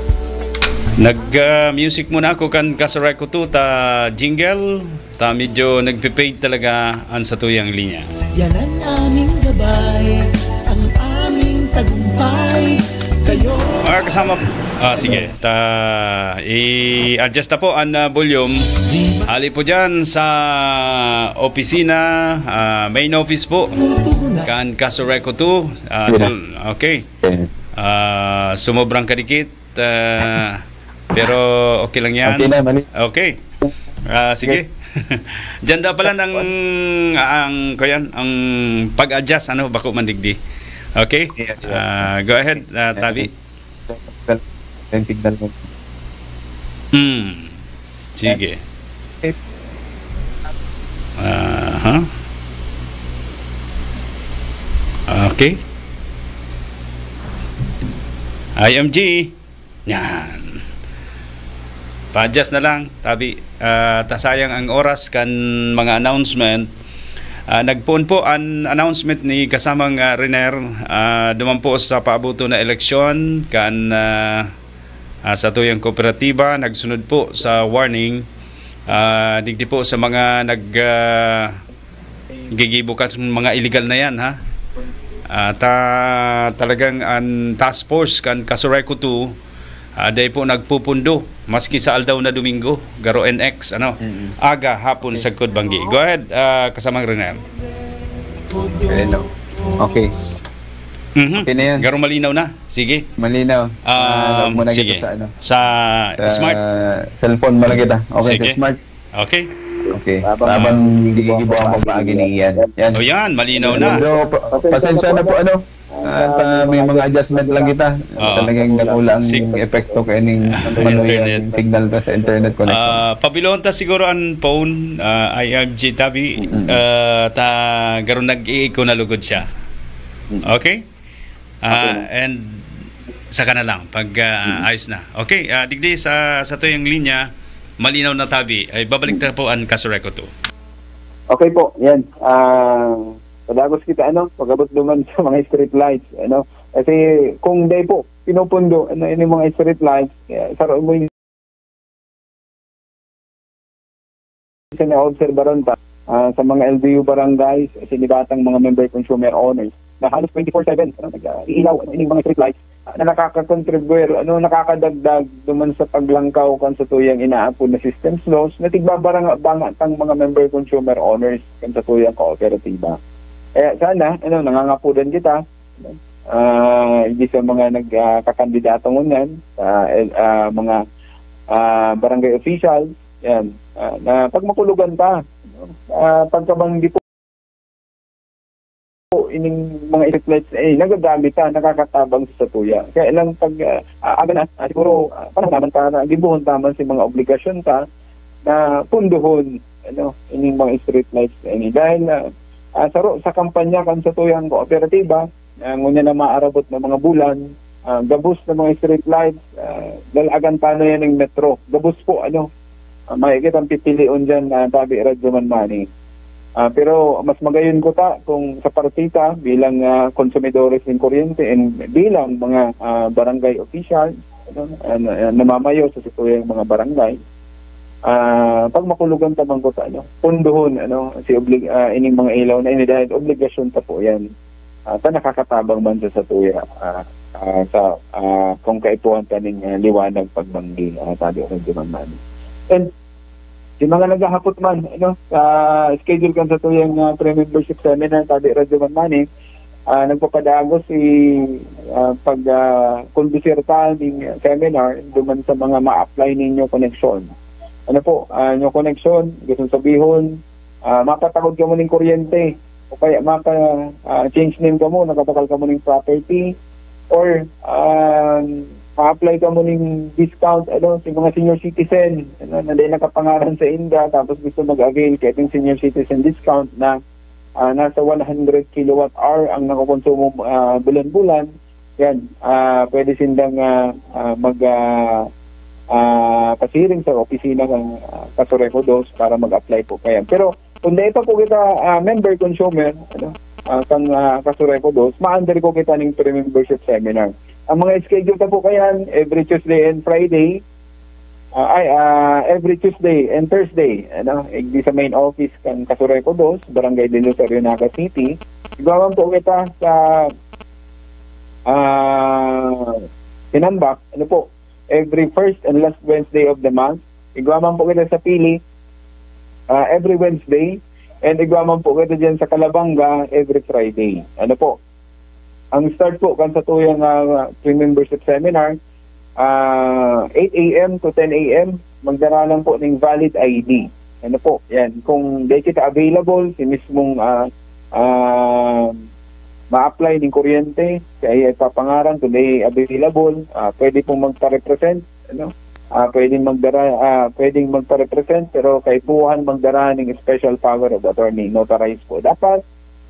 Nag-music muna ako kan Kasuray Ko Two ta jingle, ta medyo nagpe-fade talaga ang satuyang linya. Yan ang aming gabay, ang aming tagumpay. Kayo Mga kasama, ah, sige, ta i-adjust na po ang ah, volume. Hali po dyan sa opisina, ah, main office po. Kan Kasuray Ko Two. Ah, Sige na. dul- okay. Ah, sumobrang kadikit, ah, pero okay lang yan. Okay na, mali. Okay. Ah, sige. Diyan daw pala ng ang kuyan, ang pag-adjust, ano, bako man digdi. Okay? Yeah, yeah. Ah, go ahead, ah, tabi. Ang signal mo. Hmm. Sige. Aha. Okay. I M G. Yan. Pa-adjust na lang, tabi. Ah, ta sayang ang oras kan mga announcement. Ah, nagpoon po an announcement ni kasamang ah, Riner, ah, duman po sa paabuto na eleksyon kan ah, ah, sa tuyang kooperatiba, nagsunod po sa warning. Ah, digdi po sa mga nag ah, gigibo kan mga illegal na yan, ha. Ah, ta talagang ang task force kan Kasuray Ko Two, ah, dai po nagpupundo maski sa aldaw na Domingo, garo N X, ano, aga, hapon, sagkod, banggi. Go ahead, ah, kasamang Riner. Hello. Okay. Mhm. Okay na yan. Garo malinaw na. Sige. Malinaw. Ah, Ah, muna sige. Kita sa ano. Sa Sa smart. Cellphone muna kita. Okay, Sige. Sa smart. Okay. Okay. Habang gigibo ang pagpaagi ni Ian. Yan. O yan, malinaw na. So, pa- pasensya na po ano. At, ah, may mga adjustment lang kita. Oo. Talagang dakula ang Sig- epekto kaining Internet. maluya ang signal ta sa internet connection. Ah, pabilon ta siguro ang phone, ah, I F G tabi, Mm-mm. ah, ta garo nag-iiko na lugod siya. Mm. Okay? Ah, Okay. And saka na lang pag ah, ayos na. Okay, ah, digdi sa sa tuyang linya, malinaw na tabi. Ay babalik ta po ang Kasureko two. Okay po, yan. Ah, padagos kita ano, pag-abot duman sa mga street lights, ano. Kasi kung day po pinupundo ano yung mga street lights, eh, sa mo yung sa naobserbaran ta ah, sa mga L G U barangays, sinibatang mga member consumer owners na halos twenty-four seven ano, nag-iilaw ano, yung mga street lights ah, na nakaka-contribute, ano, nakakadagdag duman sa paglangkaw kan sa tuyang inaapod na systems loss na tigbabaranga-banga tang mga member consumer owners kan sa tuyang kooperatiba. Kaya sana, ano, nangangapudan kita, ah, hindi sa mga nagkakandidato ngunyan, sa ah, mga ah, barangay officials, yan, ah, na pagmakulugan ta, no? Ah, pagkabanggi po ining mga street lights eh nagagamit ta, nakakatabang sa satuya. Kaya lang pag ah, ah, aga na, ah, siguro ah, panahon naman para gibuhon taman si mga obligasyon ta na punduhon ano ining mga street lights ini dahil ah, ah, saro sa kampanya kan sa tuyang kooperatiba ah, ngunyan na maarabot na mga bulan, ah, gabos na mga street lights, ah, dalagan pa na yan ng metro. Gabos po, ano, ah, makikita ang pipilion dyan na tabi Radyo Man Money. Ah, pero mas magayon ko ta kung sa partita bilang ah, konsumidores ng kuryente and bilang mga ah, barangay official ano, ah, na- ah, namamayo sa situyang mga barangay ah pag makulugan ta man ko ta ano punduhon ano si oblig ah, ining mga ilaw na ini dahil obligasyon ta po yan ah, ta nakakatabang man sa satuya ah, ah, sa ah, kung kaipuhan ta ning ah, liwanag pagbanggi ah, tabi ko ng man. And si mga naghahapot man ano sa schedule kan sa tuyang uh, pre-membership seminar tabi Radyo Man Money ah, nagpapadagos si ah, pag ah, kondusir ta ning seminar duman sa mga ma-apply ninyo koneksyon. Ano po, ah, yung koneksyon, gusto sabihon, ah, mapatagod ka mo ng kuryente o kaya maka ah, change name ka mo, nakabakal ka mo ng property or ah, ma-apply ka mo ng discount ano, sa mga senior citizen ano, na dahil nakapangaran sa inda tapos gusto mag-avail kaya itong senior citizen discount na ah, nasa one hundred kilowatt hour ang nakokonsumo ah, bulan-bulan, yan, ah, pwede sindang ah, ah, mag ah, ah, pasiring sa opisina ng ah, Kasureco dos para mag-apply po kayan. Pero kung dahil pa po kita ah, member consumer, ano, ah, kang ah, Kasureco dos, ma-under ko kita ng pre-membership seminar. Ang mga schedule ta po kayan, every Tuesday and Friday, ah, ay, ah, every Tuesday and Thursday, ano, igdi sa main office kan Kasureco dos, Barangay del Rosario, Naga City. Igwaman po kita sa ah, Sinambak, ano po, every first and last Wednesday of the month. Igwaman po kita sa Pili, ah, every Wednesday. And igwaman po kita dyan sa Calabanga every Friday. Ano po? Ang start po kan sa tuyang uh, pre-membership seminar, ah, eight a.m. to ten a.m. Magdara lang po ng valid I D. Ano po? Yan. Kung di kita available, si mismong ah, ah, ma-apply ng kuryente, kaya ipapangaran kung di available, ah, pwede pong magpa-represent, ano? Ah, pwedeng magdara, ah, pwedeng magpa-represent pero kaipuhan magdara ng special power of attorney, notarized po dapat,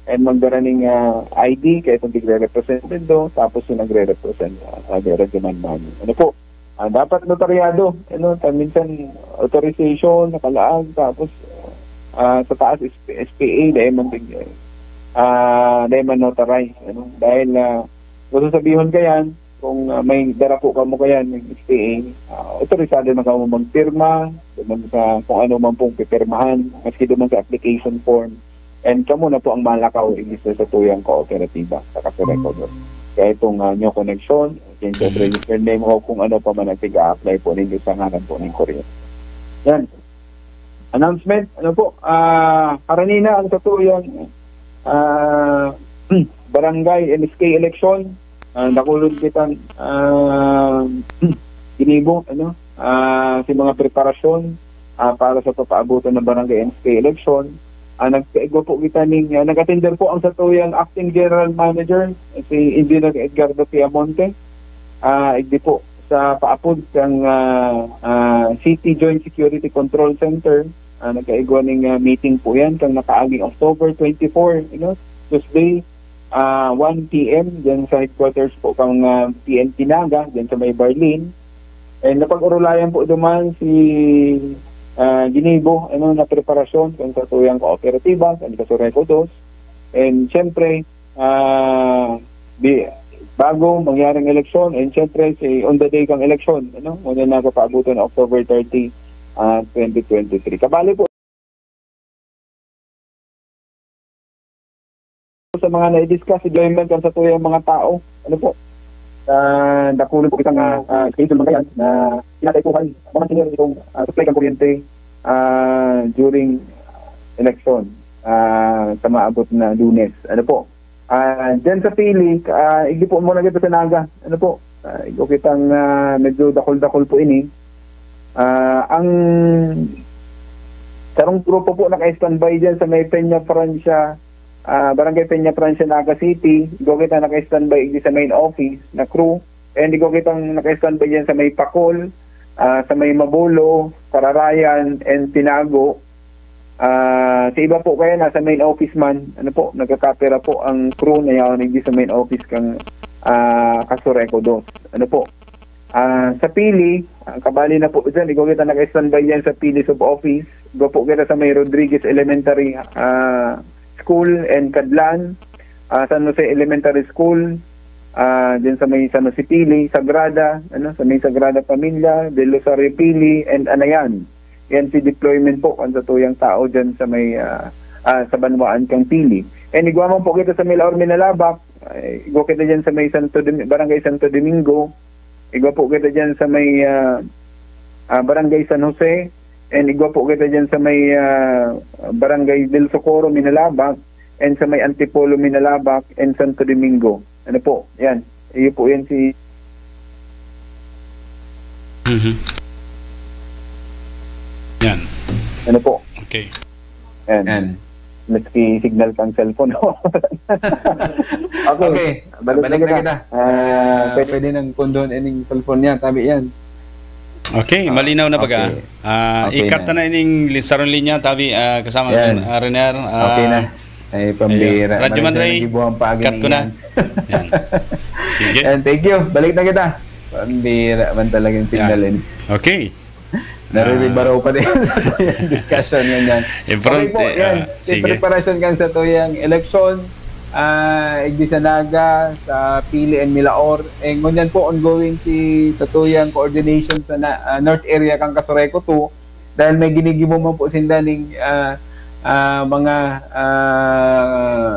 and magdara ng ah, I D kaya kung tigre-represent din do, tapos yung nagre-represent uh, sa Radyo Man Money. Ano po? Ah, dapat notaryado, ano, ta minsan authorization nakalaag tapos ah, sa taas S P A dahil man ah, dahil man notarize, ano? Dahil ah, gusto sabihon kayan, kung ah, may dara po kamo kayan ng S P A, ah, autorisado na kamo magpirma duman sa kung ano man pong pipirmahan, maski duman sa application form. And kamo na po ang malakaw imbis na sa tuyang kooperatiba sa Kasureco dos. Kaya itong uh, new connection, change of registered name o kung ano pa man ang tiga-apply po ninyo sa ngaran po ng kuryente. Yan. Announcement, ano po, ah, karanina ang sa tuyang ah, barangay M S K election, ah, nakulod kitang ah, ginibo, ano, ah, si mga preparasyon ah, para sa papaabutan ng barangay M S K election. Ah, nagkaigwa po kita ning, ah, nag-attender po ang satuyang acting general manager, si Engineer Edgardo Piamonte. Ah, igdi po sa paapod kang, ah, ah, City Joint Security Control Center. Ah, nagkaigwa ning, ah, meeting po yan kang nakaaging October twenty-four, you know, Tuesday, ah, one P M, dyan sa headquarters po kang, ah, P N P Naga, dyan sa may Barlin. And napag-orulayan po duman si, ah, ginibo, ano, na preparasyon kan satuyang kooperatiba, kan Kasureco Dos. And siyempre, ah, di, bago mangyaring eleksyon, and siyempre, si, on the day kang eleksyon, ano, muna na kapaabutan na October thirty, ah, twenty twenty-three. Kabali po sa mga na-discuss, deployment kan satuyang mga tao. Ano po? Ah, dakulon po kitang, ah, ah, schedule man yan na kinakaipuhan. Mamantener itong, ah, supply kan kuryente, ah, during election, ah, sa maabot na Lunes. Ano po? Ah, dyan sa Pili, ah, igdi po muna kita sa Naga. Ano po? Ah, igwa kitang, ah, medyo dakol-dakol po ini. Ah, ang sarong grupo po naka-standby dyan sa may Peña Francia, ah, Barangay Peña Francia, Naga City. Igwa kita naka-standby igdi sa main office na crew. And igwa kitang naka-standby dyan sa may Pacol, ah, sa may Mabolo, Kararayan, and Tinago. Ah, sa iba po kaya nasa main office man, ano po, nagkakapira po ang crew na yaon digdi sa main office kang, ah, Kasureco Dos. Ano po? Ah, sa Pili, ah, kabali na po dyan, igwa kita naka-standby dyan sa Pili Sub-Office. Igwa po kita sa may Rodriguez Elementary, ah, School and Kadlan, ah, San Jose Elementary School, ah, dyan sa may San Jose Pili, Sagrada, ano, sa may Sagrada Familia, Del Rosario Pili, and Anayan. Yan si deployment po kan satuyang tao dyan sa may, ah, ah, sa banwaan kang Pili. And igwa man po kita sa Milaor, Minalabac, ay, igwa kita dyan sa may Santo Dom-, Barangay Santo Domingo, igwa po kita dyan sa may, ah, ah, Barangay San Jose, and igwa po kita dyan sa may, ah, Barangay del Socorro, Minalabac, and sa may Antipolo, Minalabac, and Santo Domingo. Ano po? Yan. Iyo po yan si Mhm. Yan. Ano po? Okay. Yan. Yan. Maski signal kang cellphone. Okay. Okay. Balik na Balik na kita. kita. Ah, Ah, pwede- pwede nang pundon ining cellphone niya, tabi yan. Okay, malinaw na baga. Okay. Ah, Okay ikat na. na na ining li- sarong linya, tabi, ah, kasama Yan. sa Rener. Ah, Okay na. Ay, pambira. Radyo Man Maraming Ray, nagibuhang paagi cut ko na. niyan. Yan. Sige. Yan, thank you. Balik na kita. Pambira man talagang signal Yan. yun. Okay. Naririba raw pa din sa discussion nganyan. In front, Okay po, eh, yan. ah, Si sige. preparasyon kan sa tuyang eleksyon, ah, igdi sa Naga, sa Pili and Milaor. Eh, ngunyan po, ongoing si sa tuyang coordination sa na, ah, North Area kan Kasureco two. Dahil may ginigibo man po sinda ning, ah, ah, mga, ah,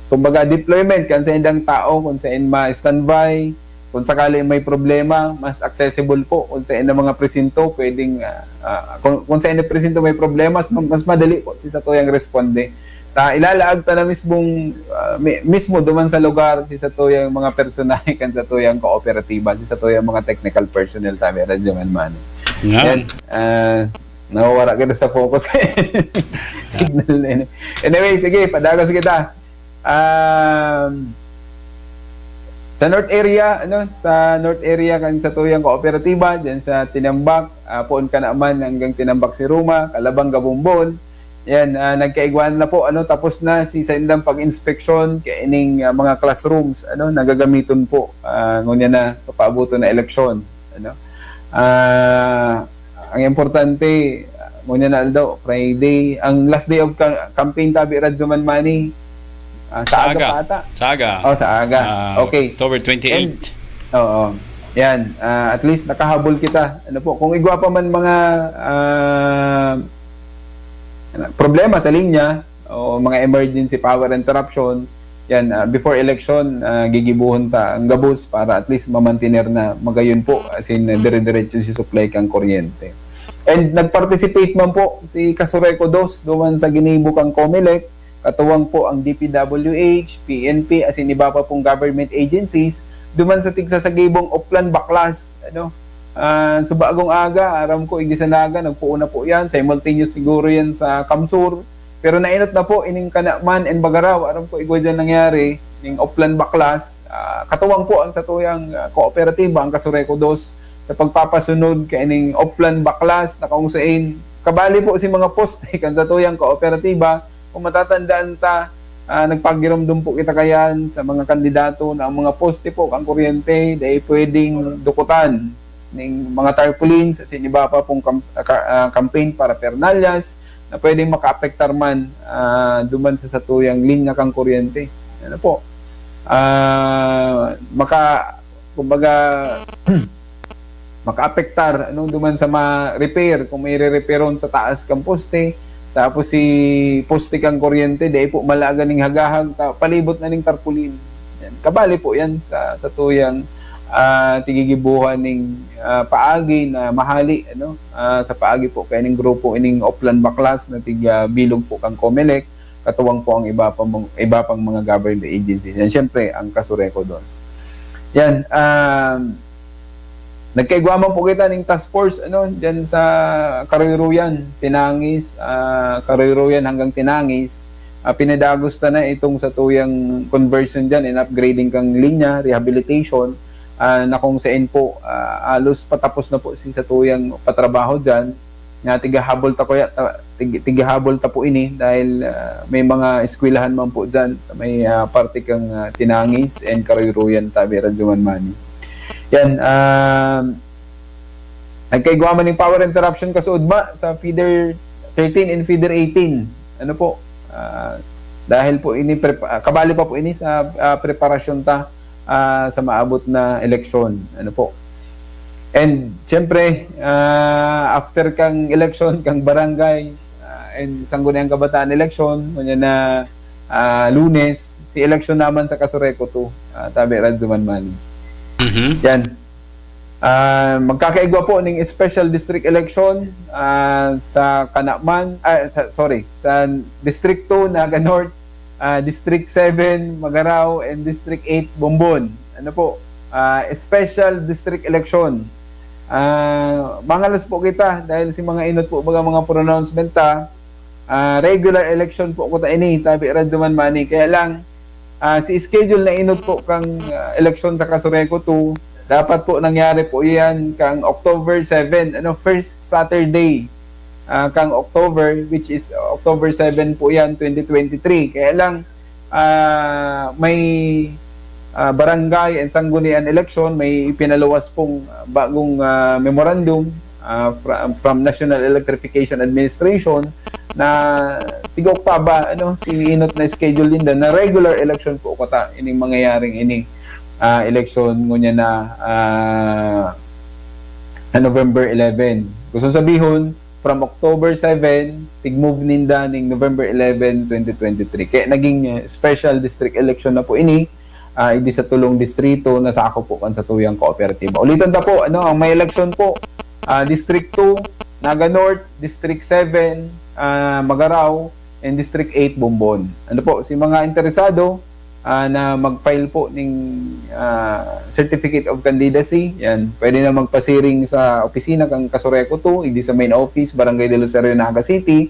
kumbaga, deployment kan sa indang tao, kung sa in ma-standby, kung sakali may problema, mas accessible po kung sa inang mga presinto, pwedeng, ah, ah, kung, kung sa inang presinto may problema, mas, mas madali po si sa tuyang responde. Ta, ilalaag ta na mismong, ah, mi- mismo duman sa lugar si sa tuyang mga personahe kan sa tuyang kooperatiba, si sa tuyang mga technical personnel, tabi, Radyo Man Manny. Yan. Yan, ah, nawawara kita sa focus. Signal na yun. Anyway, sige, padagos kita. Um, sa North Area, ano, sa North Area kan sa tuyang kooperatiba, diyan sa Tinambak, ah, poon ka naman hanggang Tinambak si Roma, Kalabanga, Bombon. Yan, ah, nagkaigwaan na po, ano, tapos na si sa indang pag-inspeksyon kaining, ah, mga classrooms, ano, nagagamiton po, ah, ngunya na papaabuton na eleksyon, ano. Ah, ang importante, ngunya na aldaw, Friday, ang last day of ca- campaign, tabi, Radyo Man Manny. Ah, Sa aga. Pa ata. Sa aga. Oh, sa aga. Ah, Okay. October twenty-eight. Oo. Yan, ah, at least nakahabol kita. Ano po, kung igwa pa man mga, ah, problema sa linya o mga emergency power interruption, yan, ah, before election, ah, gigibuhon ta ang gabos para at least mamantiner na magayon po, as in, dire-diretso si supply kang kuryente. And nag-participate man po si Kasureco Dos duman sa ginibo kang Comelec, katuwang po ang D P W H, P N P, as in iba pa pong government agencies, duman sa tigsasagibong Oplan Baklas, ano. Ah, so bagong aga, aram ko, igdi sa Naga, nagpuon na po yan. Simultaneous siguro yan sa Kamsur. Pero nainot na po ining Canaman and Bagarao, aram ko igwa dyan nangyari, ning Oplan Baklas, ah, katuwang po ang satuyang, ah, kooperatiba, ang Kasureco Dos, sa pagpapasunod kaining Oplan Baklas na kung sain, kabali po si mga poste kan satuyang kooperatiba, kung matatandaan ta, ah, nagpagiromdom po kita kayan sa mga kandidato na ang mga poste po, ang kuryente, dai pwedeng dukutan ning mga tarpaulins, asin iba pa pong kam-, ah, ka-, ah, campaign paraphernalia na pwedeng makaapektar man, ah, duman sa satuyang linya kan kuryente. Ano po? Ah, maka-, kumbaga, makaapektar, ano, duman sa ma-repair, kung may re-repairon sa taas kan poste, tapos si poste kan kuryente, dai po malaga ning hagahag, ta-, palibot na ning tarpaulin. Yan. Kabali po yan sa, satuyang, ah, tigigibuhan ning, ah, paagi na mahali, ano, ah, sa paagi po kaining grupo ining Oplan Baklas na tiga bilog po kan Comelec, katuwang po ang iba pa mong, iba pang mga government agencies. Yan, siyempre, ang Kasureco Dos. Yan, um, nagkaigwa man po kita ning task force, ano, dyan sa Karuyruyan, Tinangis, ah, Karuyruyan hanggang Tinangis. Ah, pinadagos ta na itong satuyang conversion dyan and upgrading kang linya, rehabilitation, ah, na kung sain po, ah, halos patapos na po si satuyang patrabaho dyan. Nga tigahabol ta kuya, ta-, tig-, tigahabol ta po ini dahil, ah, may mga eskwelahan man po dyan sa may, ah, parte kang, ah, Tinangis and Karuyruyan, tabi Radyo Man Manny. Yan, ah, nagkaigwa man ning power interruption kasuodma sa feeder thirteen and feeder eighteen. Ano po? Ah, dahil po ini, prep-, ah, kabali pa po ini sa, ah, preparasyon ta, ah, sa maabot na eleksyon. Ano po? And, siyempre, ah, after kang eleksyon, kang barangay, ah, and Sangguniang Kabataan eleksyon, ngunyan na, ah, Lunes, si eleksyon naman sa Kasureco two, ah, tabi Radyo Man Manny. Mhm. Yan. Ah, magkakaigwa po ning special district election, ah, sa Canaman, ah, sa, sorry, sa District two, Naga North, ah, District seven, Magarao, and District eight, Bombon. Ano po? Ah, special district election. Ah, mangalas po kita dahil si mga inot po, baga mga pronouncement ta, ah, regular election po kuta ini, tabi Radyo Man Manny. Kaya lang, ah, si schedule na inot po kang, ah, eleksyon sa Kasureco two, dapat po nangyari po yan kang October seven, ano, first Saturday, ah, kang October, which is October seven po yan, twenty twenty-three. Kaya lang, ah, may, ah, barangay and sanggunian election, may ipinaluwas pong, ah, bagong, ah, memorandum, ah, fra-, from National Electrification Administration na tiga-oktaba, ano, si inot na schedule ninda na regular election po kuta ining mangyayaring ini, ah, election ngunyan na, ah, na November eleven. Gusto sabihon, from October seven, tig-move ninda ning November eleven, twenty twenty-three. Kaya naging, eh, special district election na po ini, ah, idi sa tulong distrito na sakop po kan satuyang kooperatiba. Ulitan ta po, ano, ang may eleksyon po, ah, District two, Naga North, District seven, ah, Magarao, and District eight, Bombon. Ano po, si mga interesado, ah, na mag-file po ning, ah, Certificate of Candidacy, yan, pwede na magpasiring sa opisina kang Kasureco two, idi sa main office, Barangay de Lucerio, Naga City,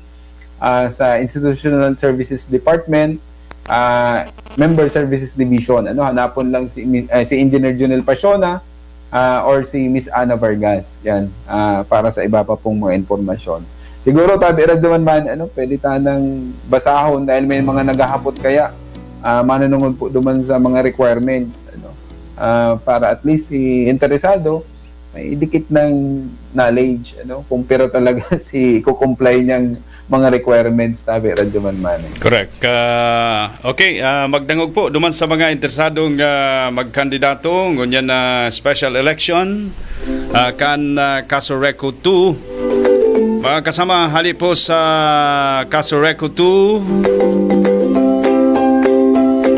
ah, sa Institutional Services Department, ah, Member Services Division. Ano, hanapon lang si Mi-, ah, si Engineer Junel Pasiona, ah, or si Miss Ana Vargas. Yan, ah, para sa iba pa pong mga impormasyon. Siguro, tabi Radyo Man Manny, ano, pwede tanang basahon dahil may mga naghahapot kaya, ah, manunungod po duman sa mga requirements, ano, ah, para at least si interesado, may dikit ng knowledge, ano, kung pero talaga si kukumply niyang mga requirements, tabi Radyo Man Manny. Correct. Ah, okay, ah, magdangog po duman sa mga interesadong, ah, magkandidato ngunyan na special election, ah, kan, ah, Kasureco two. Mga kasama, hali po sa Kasureco two.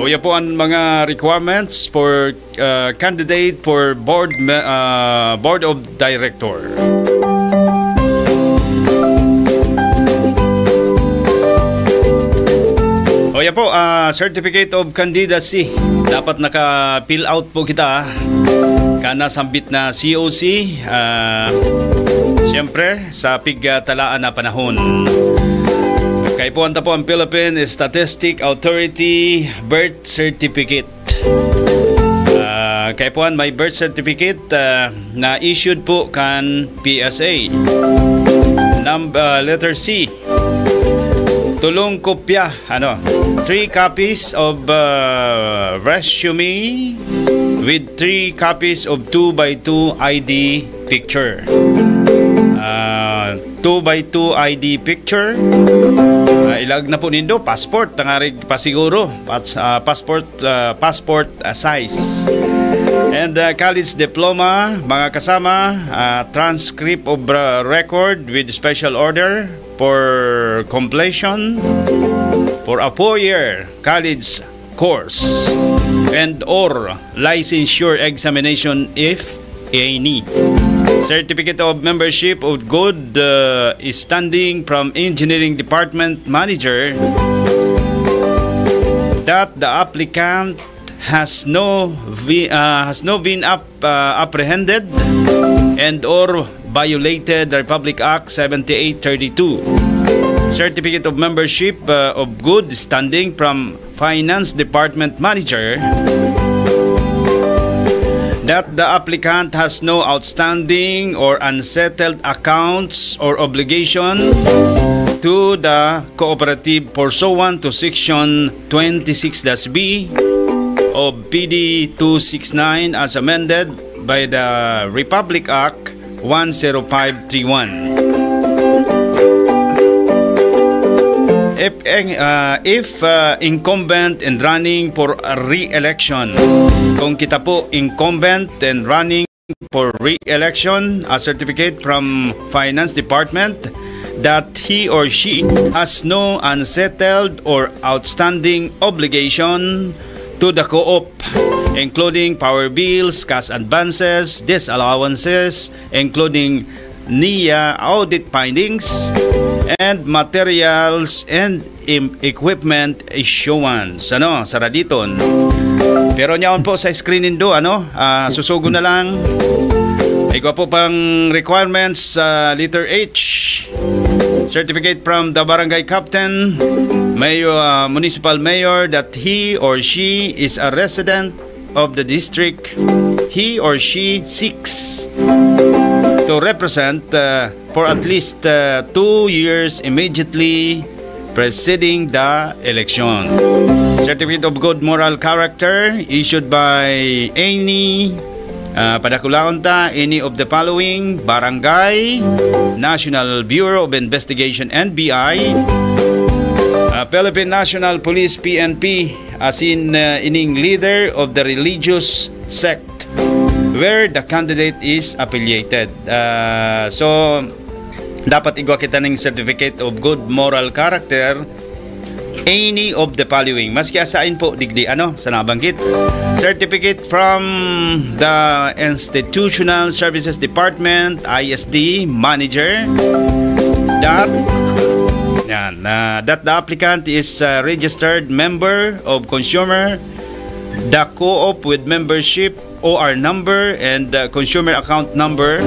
Uya po ang mga requirements for, uh, candidate for board me-, uh, board of director. O yan po, ah, certificate of candidacy. Dapat naka-fill out po kita. Kana sambit na C O C, ah, siyempre, sa pigtalaan na panahon. Kaipuhan ta po ang Philippine Statistic Authority birth certificate. Ah, kaipuhan, may birth certificate, ah, na issued po kan P S A. Num-, ah, letter C. Tulong kopya, ano, three copies of, ah, resume with three copies of two by two I D picture. Ah, two by two I D picture. Ah, ilag na po nindo, passport, tangarig pasiguro, pas-, ah, passport, ah, passport, ah, size. And, ah, college diploma, mga kasama, ah, transcript of, ah, record with special order for completion for a four-year college course and or licensure examination if any. Certificate of membership of good, uh, standing from engineering department manager that the applicant has no vi-, uh, has no been up, uh, apprehended and or violated the Republic Act seventy-eight thirty-two. Certificate of membership, uh, of good standing from finance department manager that the applicant has no outstanding or unsettled accounts or obligation to the cooperative pursuant to section twenty-six dash B of P D two six nine as amended by the Republic Act one zero five three one. If, uh, if, uh, incumbent and running for a re-election, kung kita po incumbent and running for re-election, a certificate from Finance Department that he or she has no unsettled or outstanding obligation to the co-op, including power bills, cash advances, disallowances, including niya audit findings, and materials and im-, equipment issuance. Ano, saraditon. Pero nyaon po sa screen nindo, ano, ah, susugo na lang. Igwa po pang requirements sa letter H. Certificate from the barangay captain, mayor, ah, municipal mayor that he or she is a resident of the district he or she seeks to represent, uh, for at least, uh, two years immediately preceding the election. Certificate of good moral character issued by any, uh, padakulaon ta, any of the following: barangay, National Bureau of Investigation, N B I, uh, Philippine National Police, P N P, asin, uh, ining leader of the religious sect where the candidate is affiliated. Ah, so, dapat igwa kita ning certificate of good moral character, any of the following. Maski asain po, digdi, ano, sa nabanggit. Certificate from the Institutional Services Department, I S D, manager, that, yan, ah, that the applicant is a registered member of consumer, the co-op with membership, O R number, and, uh, consumer account number,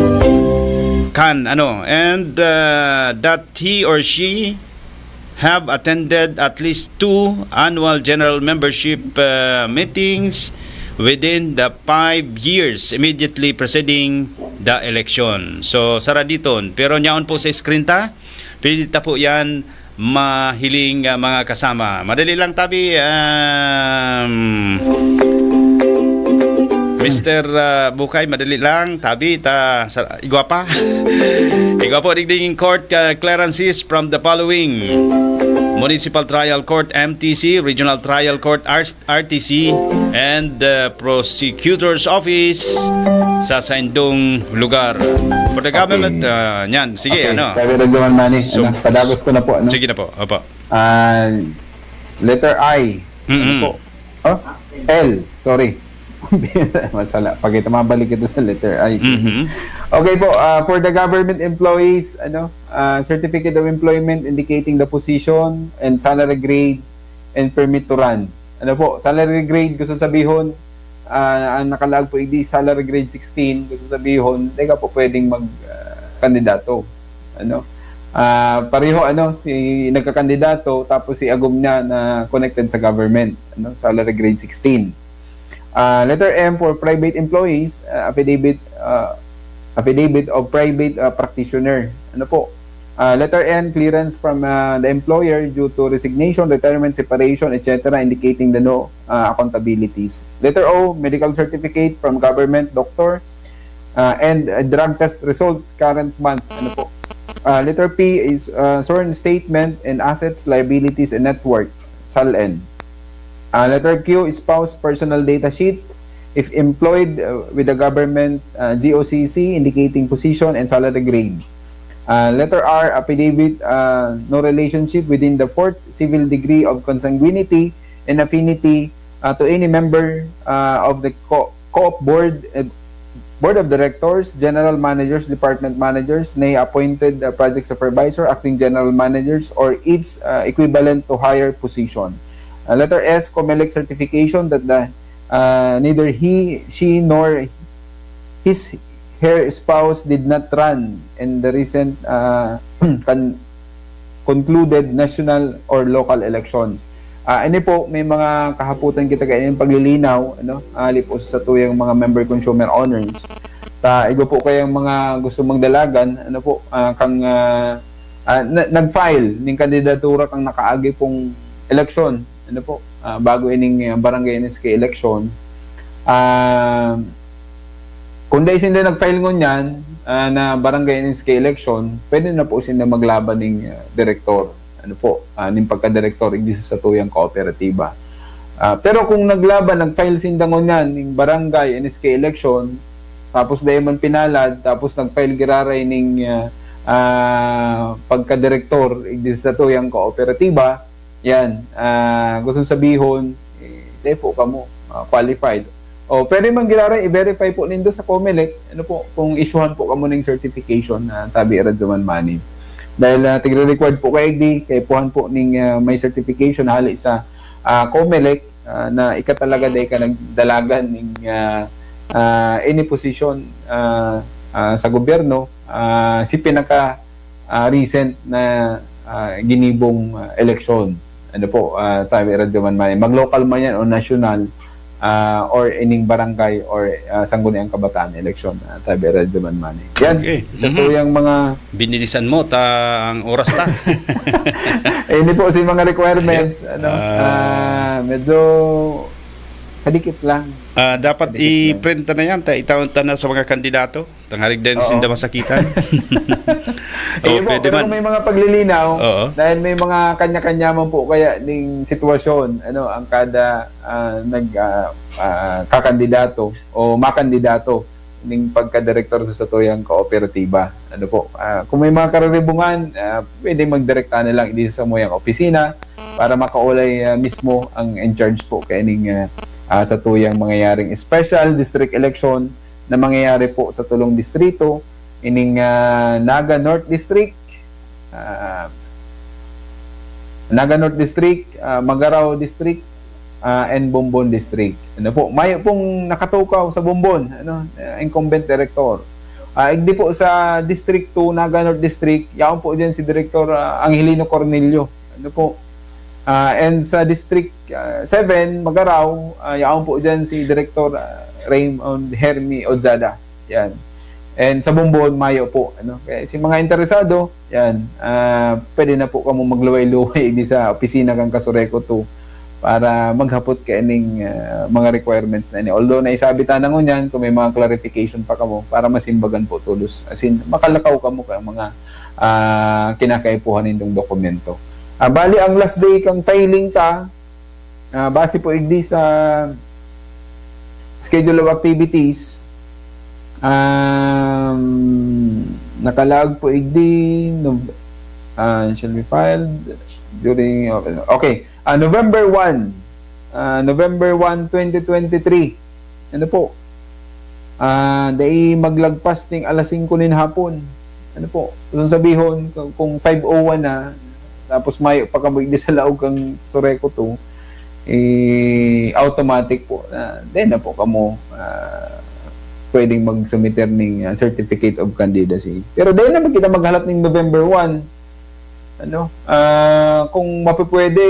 kan, ano, and, uh, that he or she have attended at least two annual general membership, uh, meetings within the five years immediately preceding the election. So, saraditon. Pero nyaon po sa screen ta, pwede ta po yan mahiling, ah, mga kasama. Madali lang, tabi, um, Mister, ah, Bukay, madali lang, tabi, ta, sa, igwa pa. Igwa po, digding court, ah, clearances from the following: Municipal Trial Court, M T C, Regional Trial Court, R-, R T C, and, ah, Prosecutor's Office sa saindong lugar. For the Okay. government, ah, yan, sige, Okay, ano. Sabi na naman, Manny, So, ano, padagos ko na po, ano? Sige na po, opo. Ah, letter I. Ano Mm-mm. po? Oh? L, sorry. Masala. Pag ito, mabalik ito sa letter I. Mm-hmm. Okay po, ah, for the government employees, ano, ah, certificate of employment indicating the position and salary grade and permit to run. Ano po, salary grade, gusto sabihon, ah, ang nakalaag po, idi salary grade sixteen, gusto sabihon, di ka po pwedeng mag, ah, kandidato. Ano? Ah, pareho, ano, si nagkakandidato, tapos si agom niya na connected sa government, ano, salary grade sixteen. Ah, letter M for private employees, ah, affidavit, ah, affidavit of private, ah, practitioner. Ano po? Ah, letter N, clearance from, ah, the employer due to resignation, retirement, separation, et cetera, indicating the no, ah, accountabilities. Letter O, medical certificate from government doctor, ah, and, ah, drug test result current month. Ano po? Ah, letter P is, ah, sworn statement and assets, liabilities, and net worth, salen. Ah, letter Q, spouse personal data sheet if employed, uh, with the government, uh, G O C C, indicating position and salary grade. Uh, letter R, affidavit, uh, no relationship within the fourth civil degree of consanguinity and affinity, uh, to any member, uh, of the co-, co-op board, uh, board of directors, general managers, department managers, nay appointed, uh, project supervisor, acting general managers, or its, uh, equivalent to higher position. Uh, letter S, COMELEC certification that the, uh, neither he, she, nor his, her spouse did not run in the recent, uh, con-, concluded national or local election. Ah, ini po, may mga kahapotan kita kaya yung paglilinaw, ano, ah, hali po sa satuyang mga member consumer owners. Ta, igo po kayang mga gusto magdalagan, ano po, ah, kang, ah, ah, na-, nag-file ning kandidatura kang nakaagi pong eleksyon, ano po, ah, bago ining, ah, barangay N S K election. Ah, kung dai sinda nag-file ngunyan, ah, na barangay N S K election, pwede na po sinda maglaban ning, ah, direktor. Ano po, ah, ning pagkadirektor, igdi sa satuyang kooperatiba. Ah, pero kung naglaban, nag-file sinda ngunyan ning barangay N S K election, tapos dai man pinalad, tapos nag-file giraray ning, ah, ah, pagkadirektor, igdi sa satuyang kooperatiba, yan, ah, gustong sabihon, eh, dai po kamo, ah, qualified. O, pwede man giraray i-verify po nindo sa COMELEC, ano po, kung isyuhan po kamo ning certification na tabi Radyo Man Money. Dahil, ah, tigre-required po kayo, igdi, kaipuhan po ning, ah, may certification na hali sa, ah, COMELEC, ah, na ika talaga dai ka nagdalagan ning, ah, ah, any position, ah, ah, sa gobyerno, ah, si pinaka, ah, recent na, ah, ginibong, ah, eleksyon. Ano po, ah, tabi Radyo Man Money. Mag-local man yan o nasyonal, ah, or ining barangay or, ah, Sangguniang Kabataan eleksyon, ah, tabi Radyo Man Money. Yan, Okay. sa Mhm. tuyang mga Binilisan mo ta ang oras ta. Eh, hindi po, si mga requirements, ano, Ah. ah, medyo kadikit lang. Ah, dapat Kadikit lang. i-print ta na yan, ta, itaon ta na sa mga kandidato. Tangarig din Oo. sinda masakitan. Eh, Oh, po, pwede pero man. kung may mga paglilinaw, Oo. dahil may mga kanya-kanya man po kaya ning sitwasyon, ano, ang kada, ah, nag, ah, ah, kakandidato o makandidato ning pagkadirektor sa satuyang kooperatiba. Ano po, ah, kung may mga karuribungan, ah, pwede magdirekta na lang din sa muyang opisina para makaulay, ah, mismo ang in charge po kaining, ah, ah, satuyang mangyayaring special district election na mangyayari po sa tulong distrito, ining, ah, Naga North District, ah, Naga North District, ah, Magarao District, ah, and Bombon District. Ano po, mayo pong nakatukaw sa Bombon, ano, ah, incumbent director. Ah, igdi po sa District two, Naga North District, yaon po diyan si Director, ah, Angelino Cornelio. Ano po? Ah, and sa District, ah, seven, Magarao, ah, yaon po diyan si Director, ah, Raymond Hermi Ojada. Yan. And sa Bombon, mayo po, ano. Kaya si mga interesado, yan, ah, pwede na po kamo magluway-luway di sa opisina kan Kasureco two para maghapot kaining, ah, mga requirements na ini. Although naisabi ta na ngunyan, kung may mga clarification pa kamo para masimbagan po todos. As in, makalakaw kamo ka mga, ah, kinakaipuhan nindong dokumento. Ah, bali, ang last day kang filing ta, ah, base po igdi sa schedule of activities, um, nakalaag po igdi, Nov-, ah, shall be filed during, okay, okay. Ah, November one, ah, November one, twenty twenty-three. Ano po? Ah, dai maglagpas ning alas singko nin hapon. Ano po? Kung sabihon, kung, kung five oh one na, tapos mayo pa kamo igdi sa laog kang Kasureco two, eh, automatic po na, dai na po kamo, ah, pwedeng mag-sumiter ning, ah, certificate of candidacy. Pero dai na kita maghalat ning November one. Ano, ah, kung mapupwede,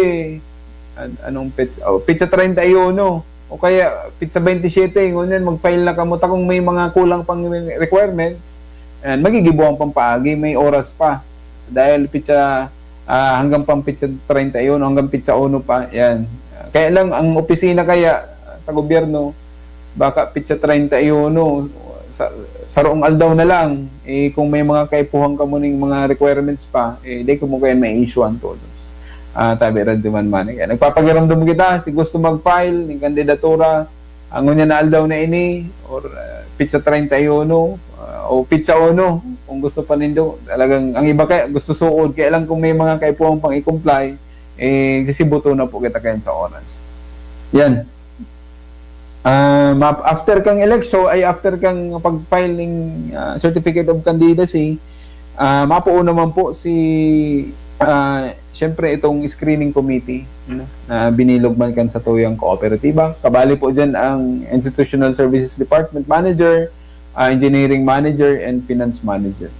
an-, anong petsa? Oh, petsa treinta y uno, o kaya petsa twenty-seven, ngunyan, mag-file na kamo ta kung may mga kulang pang requirements. Ayan, magigibuan pang paagi, may oras pa. Dahil petsa, ah, hanggang pang petsa treinta y uno, hanggang petsa uno pa, yan. Kaya lang, ang opisina kaya sa gobyerno, baka petsa treinta y uno, sa, sarong aldaw na lang, eh, kung may mga kaipuhan kamo ning mga requirements pa, eh, di kamo kaya ma-issue-an todos. Ah, tabi, Radyo Man Manny. Kaya nagpapakiramdam kita, si gusto mag-file ning kandidatura, ang ngunyan na aldaw na ini, or, ah, petsa treinta y uno, ah, o petsa uno, kung gusto pa nindo, talagang, ang iba kaya gusto suod, kaya lang kung may mga kaipuhan pang i-comply, eh, sisibuto na po kita kayan sa oras. Yan. Ah, ma-, after kang eleksyon, ay, after kang pag-file ning, ah, certificate of candidacy, ah, mapuo naman po si, ah, siyempre, itong screening committee, ano, na binilog man kan satuyang kooperatiba. Kabali po dyan ang Institutional Services Department Manager, ah, Engineering Manager, and Finance Manager.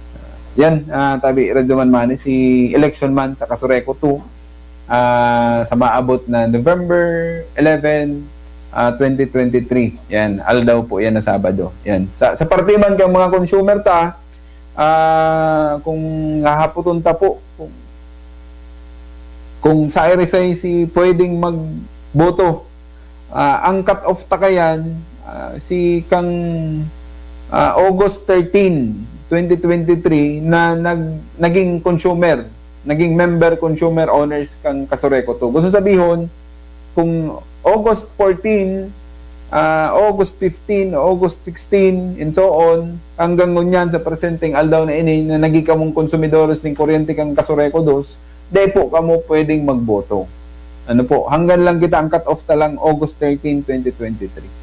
Yan, ah, tabi, Radyo Man Manny, si election man sa Casureco two, ah, sa maabot na November eleven, ah, twenty twenty-three. Yan, aldaw po yan na Sabado. Yan. Sa, sa parte man kang mga consumer ta, ah, kung hahapoton ta po, kung, kung sa R S I C pwedeng magboto, ah, ang cut-off ta kayan, ah, si kang, ah, August thirteen, twenty twenty-three na nag-, naging consumer, naging member consumer owners kang Casureco two. Gusto sabihon, kung August fourteen, ah, August fifteen, August sixteen, and so on, hanggang ngunyan sa presenteng aldaw na ini na naging kamong konsumidores ning kuryente kang Casureco dos, dai po kamo pwedeng magboto. Ano po, hanggang lang kita, ang cut-off ta lang August thirteen, twenty twenty-three.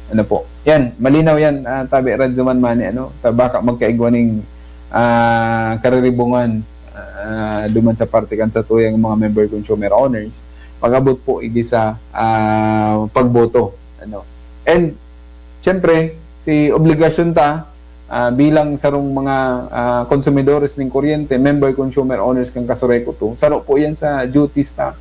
Ano po? Yan, malinaw yan, ah, tabi, Radyo Man Manny, ano? Ta-, baka magkaigwa ning, ah, kariribungan, ah, duman sa parte kan satuyang mga member consumer owners. Pag-abot po, igisa, ah, pagboto. Ano? And, syempre, si obligasyon ta, ah, bilang sarong mga, ah, konsumidores ning kuryente, member consumer owners kan Casureco two, saro po yan sa duties ta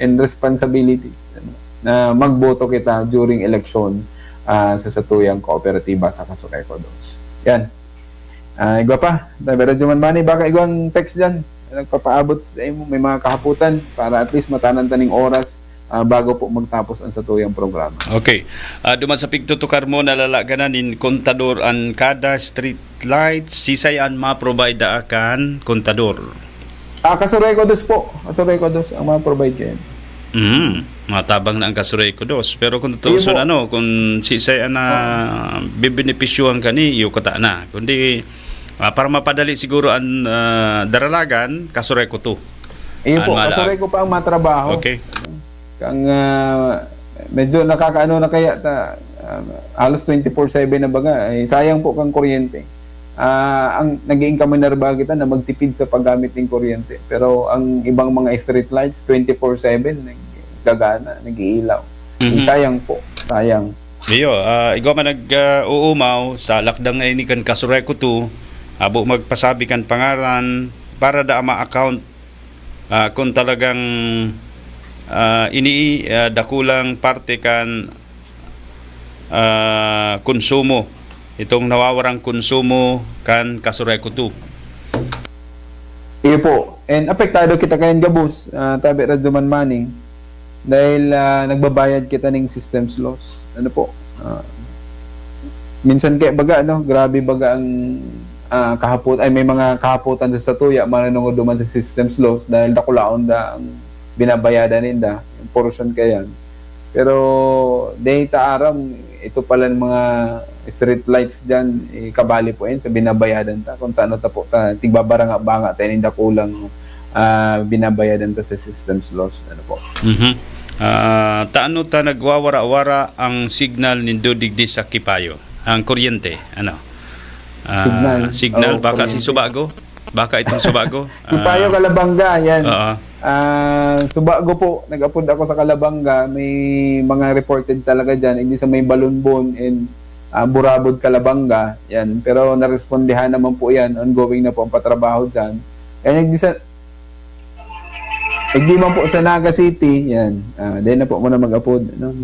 and responsibilities, ano, na magboto kita during election, ah, sa satuyang kooperatiba sa Casureco dos. Yan. Ah, igwa pa, Tabi, Radyo Man Manny, baka igwang text dyan. Nagpapaabot sa imo, may mga kahaputan para at least matanan ta ning oras, ah, bago po magtapos ang satuyang programa. Okay. Ah, duman sa pigtutukar mo, nalalaga na nin kontador an kada street light, sisay an ma-provide daa kan kontador? Ah, Casureco dos po. Casureco dos ang ma-provide kayan. Mm, matabang na ang Casureco dos. Pero kung Iyo tutuuson, po. ano, kung sisay an na bibenepisyohan kani, iyo kata na. Kundi, ah, para mapadali siguro an, ah, daralagan, Casureco two. Iyo An po, mala- Casureco pa ang matrabaho. Okay. Kang, ah, medyo nakakaano na kaya ta, ah, halos twenty-four seven na baga. Eh, sayang po kang kuryente. Ah, ang nag-iingkamanar ba kita na magtipid sa paggamit ng kuryente. Pero ang ibang mga street lights, twenty-four seven, naggagana, nag-iilaw. Mhm. Sayang po, sayang. Iyo, ah, igwa man nag, ah, uumaw sa lakdang na ini kan Casureco two, abo magpasabi kan pangaran para da ma-account, ah, kung talagang, ah, ini, ah, dakulang parte kan, ah, konsumo, itong nawawarang konsumo kan Casureco two. Iyo po. And apektado kita kayan gabos, ah, tabi, Radyo Man Manny, dahil, ah, nagbabayad kita ning systems loss. Ano po? Ah, minsan kaya baga, ano, grabe baga ang, ah, kahapot-, ay, may mga kahapotan sa satuya, manunungod duman sa systems loss dahil dakulaon da ang binabayadan ninda, yung portion kayan. Pero, di ta aram, ito palan mga street lights dyan, eh, kabali po yan sa binabayadan ta. Kung tano ta po ta, tigbabaranga-banga ta ning dakulang, ah, binabayadan ta sa systems loss. Ano po? Mhm. Ah, taano ta nagwawara-wara ang signal nindo digdi sa Kipayo? Ang kuryente, ano? Ah, Signal. signal, Oh, baka si kuryente. Subago? Baka itong Subago? Kipayo, Ah, Calabanga, yan. Oo. Ah, Subago po, nag-apod ako sa Calabanga, may mga reported talaga dyan, hindi sa may Balonbon and, ah, Burabod, Calabanga, yan. Pero narespondihan naman po yan, ongoing na po ang patrabaho dyan. Kaya nagdisa-, Di man po sa Naga City, yan. Ah, di na po muna mag-apod, no?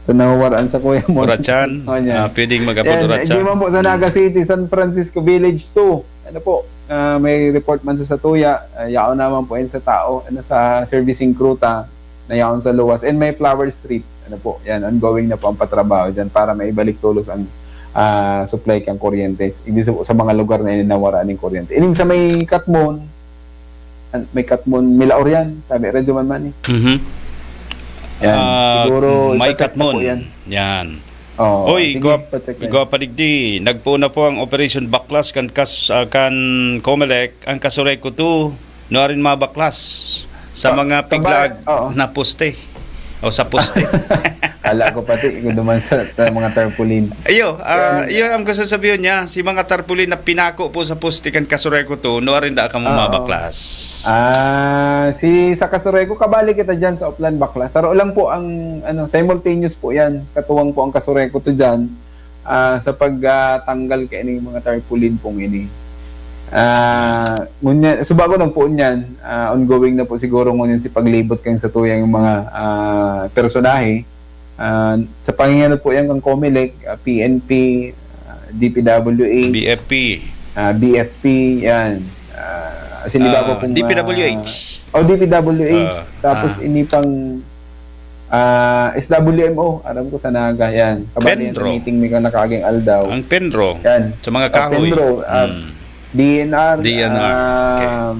Kung nawawaraan sa kuya mo. Orachan, Oh, yan. ah, pwedeng mag-apod Yan, Orachan. di man po sa Naga City, San Francisco Village two. Ano po, ah, may report man sa Satuya, ah, yaon naman po yan sa tao, ano, sa servicing crew ta, na yaon sa luwas. And may Flower Street, ano po, yan, ongoing na po ang patrabaho dyan para maibalik tolos ang ah, supply kan kuryente. Ibig sabihin, sa mga lugar na ini nawara ning kuryente. Ining sa may Katmon, an-, may Katmon, Milaor yan, sabi, Radyo Man Mani. Mhm. Yan. Ah, Siguro, may ipacheck na po Katmon. yan. Yan. Oo, Oy, sige, igwa, pacheck na igwa yan. pa digdi. Nagpoon na po ang Operation Baklas kan kas-, ah, kan Comelec, ang Kasureco two, nuarin mabaklas sa Ka-, mga kabay, piglaag oo. na poste. O sa poste. Ala ko pati, kung duman sa, sa mga tarpaulin. Iyo, ah, Yan. iyo ang gusto sabihin niya, si mga tarpaulin na pinako po sa poste kan Kasureco two, nuarin da ka Oo. mabaklas. Ah, si sa Kasureco, kabali kita dyan sa Oplan Baklas. Saro lang po ang, ano, simultaneous po yan. Katuwang po ang Kasureco two dyan, ah, sa pag, ah, tanggal kay ining mga tarpaulin pong ini. Ah, ngunyan, subago nagpoon yan, ah, ongoing na po siguro ngunyan si paglibot kan satuyang mga, ah, personahe. Ah, sa pangingenot po yan kan Comelec, ah, P N P, ah, D P W H, B F P. ah, B F P, yan. Ah, as in, iba Ah, po pong, D P W H. ah, oh, D P W H. Ah, Tapos ah. ini pang, ah, S W M O, aram ko sa Naga, yan. Kabali yan sa Penro. meeting mi kan nakaaging aldaw. Ang Penro. Yan. Sa mga Ah, kahoy. Penro, ah, Mm. D N R, D N R. Okay. um,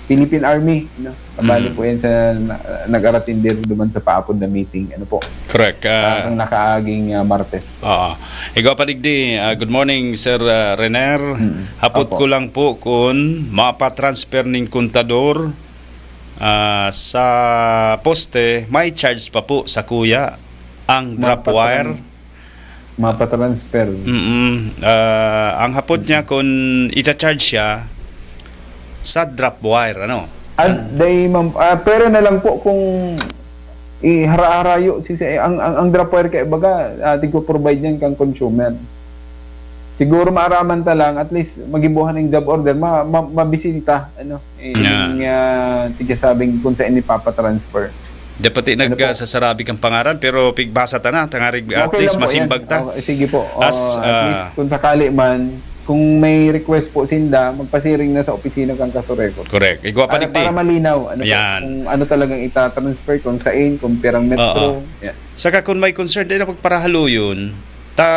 Philippine Army, no? Kabali Mm. po yan sa na-, nag-aratender duman sa paapod na meeting. Ano po? Correct. Ah, Ah, ang nakaaging, ah, Martes. Oo. Igwa pa digdi, ah, good morning, Sir, ah, Rener. Mm. Hapot Opo. ko lang po kung mapatransfer ning kontador, ah, sa poste, may charge pa po sa kuya ang drop Mapatran-, wire? mapatransfer. Mm-mm. Ah, ang hapot niya kung icha-charge siya sa drop wire, ano? At An- day, ma'am, ah, pero na lang po kung ihara-harayo si, si ang, ang, ang drop wire kay baga, ah, tigpo-provide yan kang consumer. Siguro maaraman ta lang, at least magibuhan ng job order, ma-, ma-, mabisita, ano, eh, Yeah. yung, ah, tigasabing kung saan ipapatransfer. Dapat Ano po? nagsasarabi kang pangaran, pero pigbasa ta na, tangarig at Okay least lang po yan. masimbag ta. Okay, sige po. As, Oh, at ah, least kung sakali man, kung may request po sinda, magpasiring na sa opisina kang Kasureco. Correct. Igwa pa Para, digdi. para malinaw, ano po, Yan. kung ano talagang itatransfer, kung saan, kung pirang metro. Oo. Yan. Saka kung may concern, di na pagparahaluyon, ta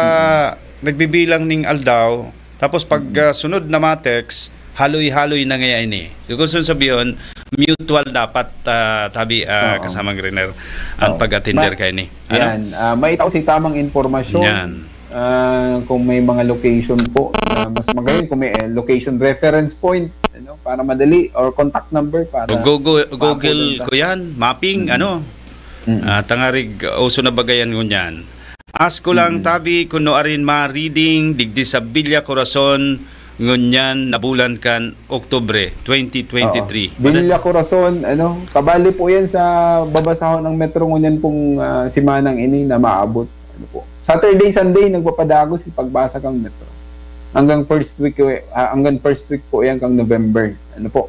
Mm. nagbibilang ning aldaw, tapos pag, Mm. ah, sunod na ma-text, haloy-haloy na ngayon eh. So, gusto sabihin, mutual dapat, ah, tabi, ah, Oo. kasamang Riner, ang Oo. pag-attender Ma-, kaini. Ano? yan, ah, maitao si tamang impormasyon. Yan. Ah, kung may mga location po, ah, mas magayon kung may, eh, location reference point, ano, para madali, or contact number para O Google, mapunta. Google ko yan, mapping, Mm. ano? Mm. Ah, tangarig, uso na bagayan ngunyan. Ask ko lang, Mm. tabi, kuno arin ma-reading, digdi sa Villa Corazon, ngunyan na bulan kan Oktubre twenty twenty-three. Oo. Villa Corazon, ano, kabali po yan sa babasahon ng Metro ngunyan pong, ah, simanang ini na maabot. Ano po? Saturday, Sunday, nagpapadagos yung pagbasa kang Metro. Hanggang first week, eh, ah, hanggang first week po yan kang November. Ano po?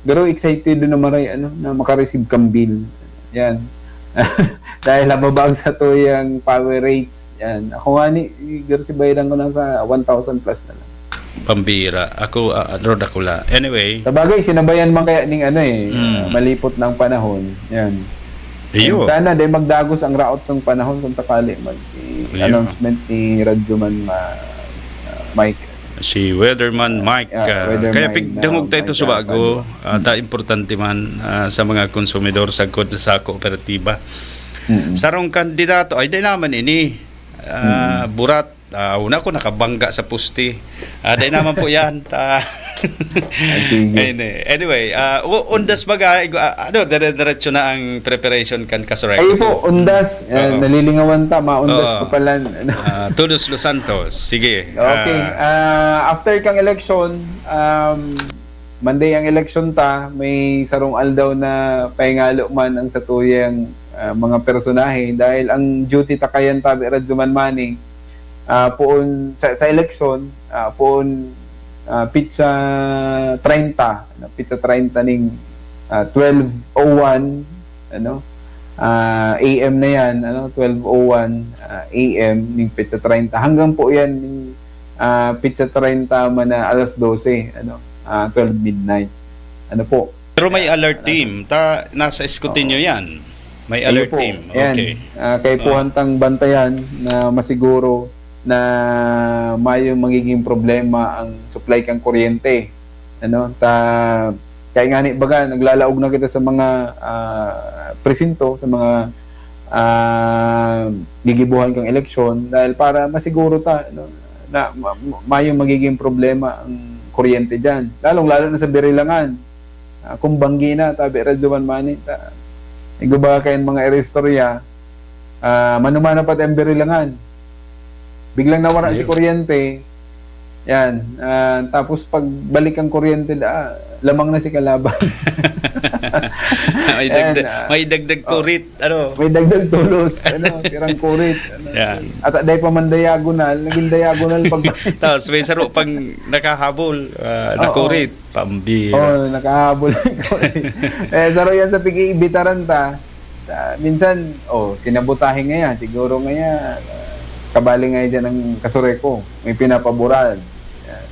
Pero excited na maray, ano, na makareceive kang bill. Yan. Dahil hababag sa tuyang power rates. Yan. Ako nga ni, pero si bayaran ko lang sa one thousand plus na lang. Pambira. Ako, ah, Lord, ako la. Anyway. Sabagay, sinabayan man kaya ning ano eh, Mm. malipot na ang panahon. Yan. Iyo. Sana di magdagos ang raot ng panahon kung sakali man. Si Iyo. announcement ni Radyo Man ma-, Mike. Si Weatherman Mike, Ah, ah, Weatherman kaya pigdangog na tayo ito Mike, sa bago, ah, ah, ta importante man, ah, sa mga konsumidor sa ko-, sa kooperatiba. Mm. Sarong kandidato, ay, di naman ini. Ah, Mm. burat, ah, una ko nakabangga sa pusti. Ah, di naman po yan. Ta-, Ah, sige. Ayun eh. Anyway, ah, u-, undas baga, igo-, ah, ano, dire-diretso na ang preparation kan Kasureco Ayun po, two. undas. Ah, Oo. nalilingawan ta, maundas Oo. ko pala. Ano? Ah, Todos Los Santos. Sige. Okay. Ah. Ah, after kang election, um, Monday ang election ta, may sarong aldaw na pahingalo man ang satuyang, ah, mga personahe dahil ang duty ta kayan tabi Radyo Man Mani, ah, poon sa, sa election, ah, poon, ah, pitsa treinta, ano, pitsa treinta ning ah, twelve oh one, ano, ah, A M na yan, ano, twelve oh one, ah, A M, ning petsa treinta. Hanggang po yan, ning, ah, petsa treinta man na alas dose, ano, ah, twelve midnight. Ano po? Pero may alert team. Ta, nasa eskutin nyo yan. May Ayun alert po, team. yan. Okay. Ah, kaipuhan tang bantayan na masiguro na mayong magiging problema ang supply kan kuryente. Ano, ta, kaya nga ni baga, naglalaog na kita sa mga ah, presinto, sa mga ah, gigibuhan kang eleksyon dahil para masiguro ta, no, na ma- ma- mayong magiging problema ang kuryente diyan. Lalong-lalo na sa Birilangan. Ah, kung banggi na, tabi Radyo Man Mani, ta, igo ba kayo mga iristorya, ah, mano-mano pa tayong Birilangan. Biglang nawara si Ayun. kuryente, yan. Ah, tapos pag balik ang kuryente, ah, lamang na si kalaban. may, Ayan, dagdag, ah, may dagdag oh. Kurit. Ano? May dagdag tulos, ano, tirang kurit. Ano, Yan. At dahil pa man diagonal, naging diagonal pag Tapos may saro pang nakahabol, ah, Oo. Nakurit, pambira. Oh, nakahabol ang kurit. Eh, saro yan sa pag-iibitaran ta. Ah, minsan, oh, sinabotahe ngaya, siguro ngaya, ah, kabali ngaya dyan ang kasureko. May pinapaboran. Yan.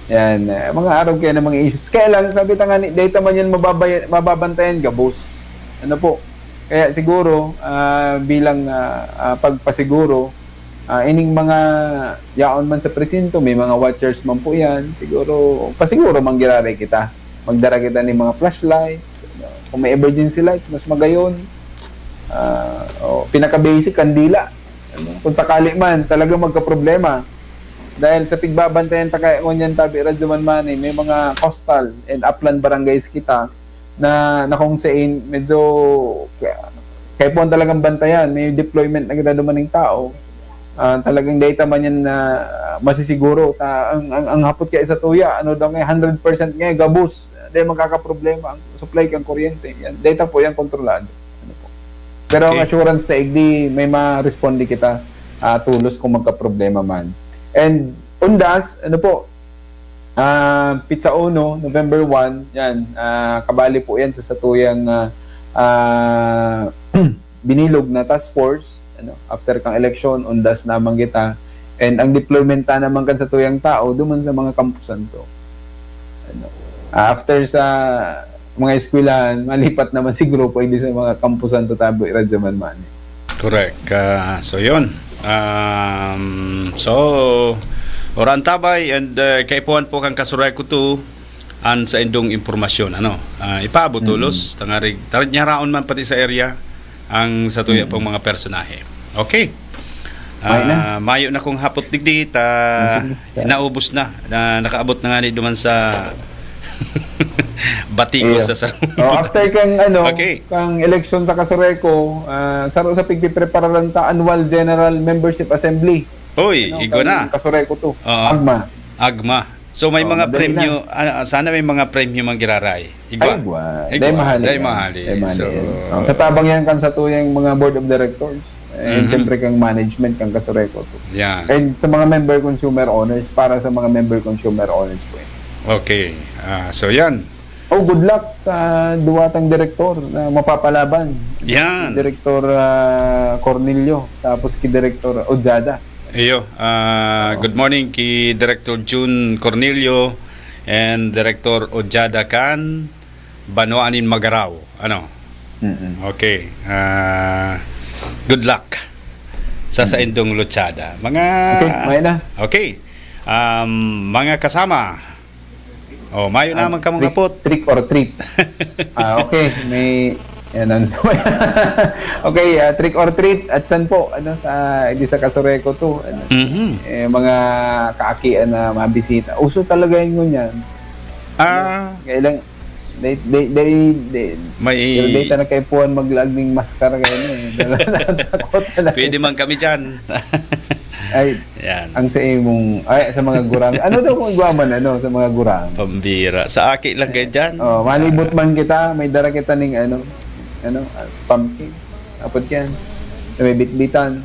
Yan, eh, mga araw kaya ng mga issues. Kaya lang, sabi ta nga, ni, data man yan mababay, mababantayan, gabos. Ano po? Kaya siguro, ah, bilang ah, ah, pagpasiguro, ah, ining mga yaon man sa presinto, may mga watchers man po yan, siguro, pasiguro manggiraray kita. Magdara kita ni mga flashlights, ano, kung may emergency lights, mas magayon. Ah, o, pinaka-basic, kandila. Ano, kung sakali man, talaga magkaproblema. Dahil sa pigbabantayan ta kaya ngunyan tabi Radyo Man Mani, may mga coastal and upland barangays kita na, na kung saan medyo kaya, kaya po ang talagang bantayan, may deployment na kita dumaning tao. Ah, talagang data man yan na masisiguro ta, ang, ang, ang hapot kaya sa tuya, ano daw nga, hundred percent nga, gabos, dahil magkakaproblema ang supply kang kuryente. Yan, data po yan, kontrolado. Ano po. Pero ang Okay. assurance ta igdi, may ma-responde kita ah, tulos kung magkaproblema man. And undas, ano po, ah, petsa uno, November one, yan, ah, kabali po yan sa satuyang ah, ah, binilog na task force, ano, after kang eleksyon, undas naman kita. And ang deployment ta naman kan satuyang tao, duman sa mga kampusan to. Ano, after sa mga eskwelahan, malipat naman si grupo, hindi sa mga kampusan to, tabi Radyo Man Mani. Correct. Ah, so, yun. Um, so, ora antabay and uh, kaipuhan po kang kasureko to an sa indong impormasyon. Ano? Ah, ipaabot Mm. tulos. Tangarig, tarad niya raon man pati sa area ang sa tuya Mm. pong mga personahe. Okay. Mayo na. Ah, mayo na kung hapot digdi, ta Sige. naubos na, na nakaabot na nga ni duman sa bati ko Iyo. sa sa Oh, after kang ano, Okay. kang eleksyon sa Kasureko, ah, saro sa pigpiprepararan ta annual general membership assembly. Hoy, Ano, igo kang na. Kasureko to. Oo. Agma. Agma. So may Oh, mga madali premyo, ah, sana may mga premyo mang giraray. Igwa. Ay, igwa. Igwa. Dahil mahali Dahil yan. mahali. Dahil mahali So, yan. Oh, sa tabang yan kan sa tuyang mga board of directors. And Mhm. siyempre kang management kang Kasureko to. Yan. And sa mga member consumer owners, para sa mga member consumer owners po yun. Okay. Ah, so yan. Oh, good luck sa duwatang direktor na mapapalaban. Yan. Direktor ah, Cornelio, tapos ki Direktor Ojada. Iyo, ah, good morning ki Director June Cornelio and Director Ojada kan Banwaan nin Magarao. Ano? Mm-mm. Okay. Ah, good luck sa saindong lutsada. Mga Okay, may na. Okay. Um, mga kasama. Oh, mayo naman kamong Trick, hapot. Trick or treat. Ah, okay, may yan ang okay, ah, trick or treat at san po, ano, sa, di sa Kasureko to, ano, Mhm. eh, mga kaakian na mabisita. Uso talaga yun ngunyan. Ah, Kaya lang, they, they, they, they, may pero data na kaipuhan maglaag ning maskara kayo, eh. Takot na lang. Pwede man kami dyan. Ay, Yan. ang sa imong, ay, sa mga gurang. Ano daw kung igwa man, ano, sa mga gurang? Pambira. Sa aki lang kayo dyan. Oh, malibot man kita, may dara kita ning ano, ano, ah, pumpkin. Apod yan. Sa may bitbitan.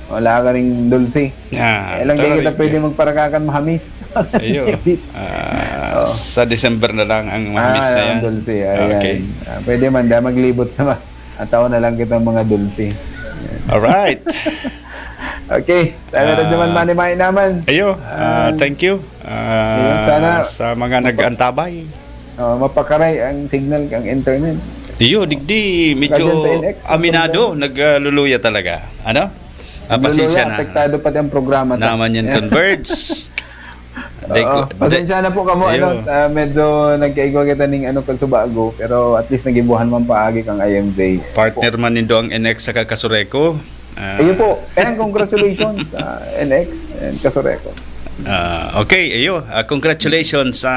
Wala ka ring dulce. Ah, Kaya lang di kita tarik. pwede magparakakan mahamis. Ayo. Ah, Oo. Sa December na lang ang mga Ah, miss na ang yan. Dulce, ayan. Okay. Ah, pwede man, da, maglibot sa ma-, ataw na lang kitang mga dulce. Alright. Okay. Sana Ah. rin naman, Manny, Manny naman. Ayo, ah, Ah. thank you. Ah, Ayun, sana sa mga mapa- nag-antabay. Oh, mapakaray ang signal, ang internet. Iyo, digdi, medyo Radyan sa N X, aminado, ang nagluluya talaga. Ano? Ah, Nagluluya, pasensya na. apektado pati ang programa ta. Naman yan, Yan. Converge. Di Oo, ko, di pasensya na po kamo, Iyo. ano, ah, medyo nagkaigwa kita ning, ano, Kasubago, pero at least nagibuhan man paagi kang I M J. Partner man nindo ang N X saka Kasureco. Ah. Ayun po. Ayan, congratulations, ah, N X and Kasureco. Ah, okay, iyo. Ah, congratulations sa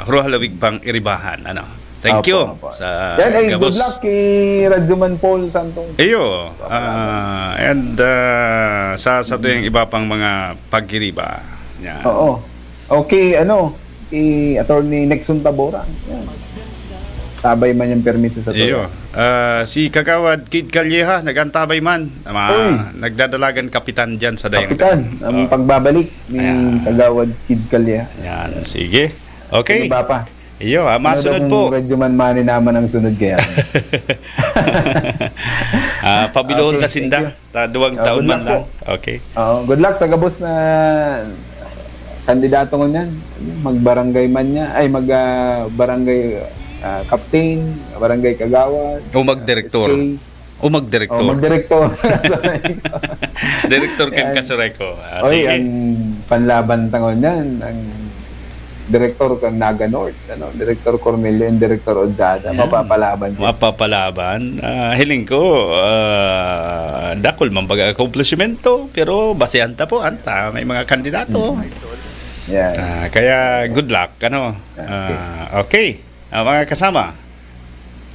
Ruhalawig pang Iribahan, ano. Thank Opo, you opo. sa Yan, ay, good gabos. luck kay Radyoman Paul Santong. Iyo, Opo. ah, and, ah, sa, sa tuyang iba pang mga pagiriba. Yan. Oo. Okay, ano, si Attorney Nexon Tabora. Yan. Tabay man yung permit sa Iyo. Satuya. Ah, si Kagawad Kid Calleja, nag-antabay man. Ama, Uy. nagdadalagan kapitan dyan sa dayang Kapitan, daan. ang Oh. pagbabalik ni Ayan. Kagawad Kid Calleja. Yan, sige. Okay. Sige, Papa. Iyo, ah, Ano masunod daw po. kung Radyoman Manny naman ang sunod kaya? Ah, pabiloon Okay, ta sinda. thank you. Ta duwang Ah, taon good man luck lang. po. Okay. Oo, good luck sa gabos na kandidato ngunyan. Mag-barangay man niya, ay, mag, ah, barangay, ah, captain, barangay kagawad, O magdirektor. S K. O magdirektor. O, magdirektor. Sorry. Direktor kan Yan. Kasureco. Ah, Oy, sige. ang panlaban ta ngunyan, ang direktor kan Naga North, ano, Direktor Cormelio and Direktor Ojada, Yan. mapapalaban sila. Mapapalaban. Ah, hiling ko, ah, dakul man baga akomplishmento, pero basehan ta po, anta, may mga kandidato. Mm. Yan. Ah, kaya good luck, ano. Okay. Ah, okay. Ah, mga kasama.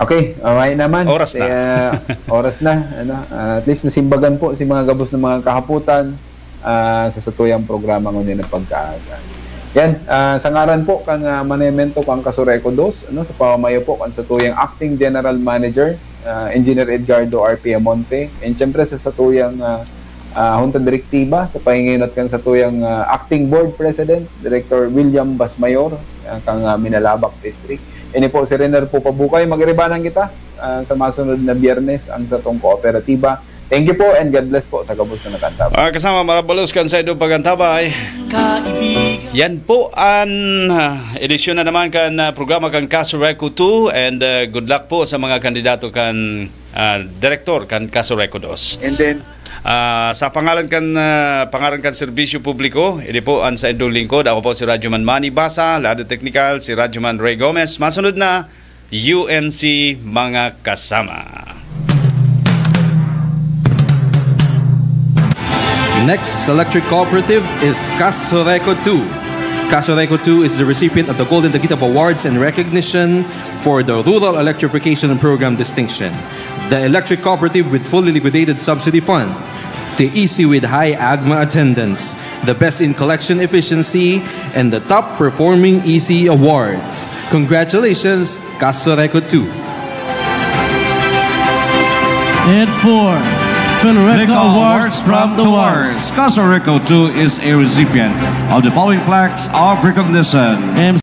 Okay, okay naman. Oras na. Kaya, oras na, ano, ah, at least nasimbagan po si mga gabos ng mga kahapotan, ah, sa satuyang programa ngunyan na pagkaaga. Yan, ah, sa ngaran po kan, ah, Manamento kan Kasureco Dos, ano, sa pamamayo po kan satuyang Acting General Manager, ah, Engineer Edgardo R. Piamonte, and siyempre sa satuyang, ah, ah, Junta Direktiba, sa panginginot kan satuyang, ah, Acting Board President, Director William Basmayor, ah, kan, ah, Minalabac District. Ini po si Rener Pupabukay. Magiribanan kita, ah, sa masunod na Biyernes, ang satong kooperatiba. Thank you po and God bless po sa gabos na nag-antabay. Ah, kasama, marabalos kan sa inyong pag-antabay. Yan po ang, ah, edisyon na naman kan, ah, programa kan Kasureco two, and, ah, good luck po sa mga kandidato kan, ah, direktor kan Kasureco Dos. And then, Ah, sa pangalan kan, ah, pangalan kan serbisyo publiko, ini po ang saindong lingkod. Ako po si Radyoman Manny Basa, lado teknikal, si Radyoman Ray Gomez. Masunod na, U N C, mga kasama. Next electric cooperative is Kasureco two. Kasureco two is the recipient of the Golden Daguetop Awards and recognition for the Rural Electrification Program distinction. The electric cooperative with fully liquidated subsidy fund. The E C with high AGMA attendance. The best in collection efficiency and the top performing E C awards. Congratulations, Kasureco two. And for Philreco Awards from the Wars. Kasureco two is a recipient of the following plaques of recognition. M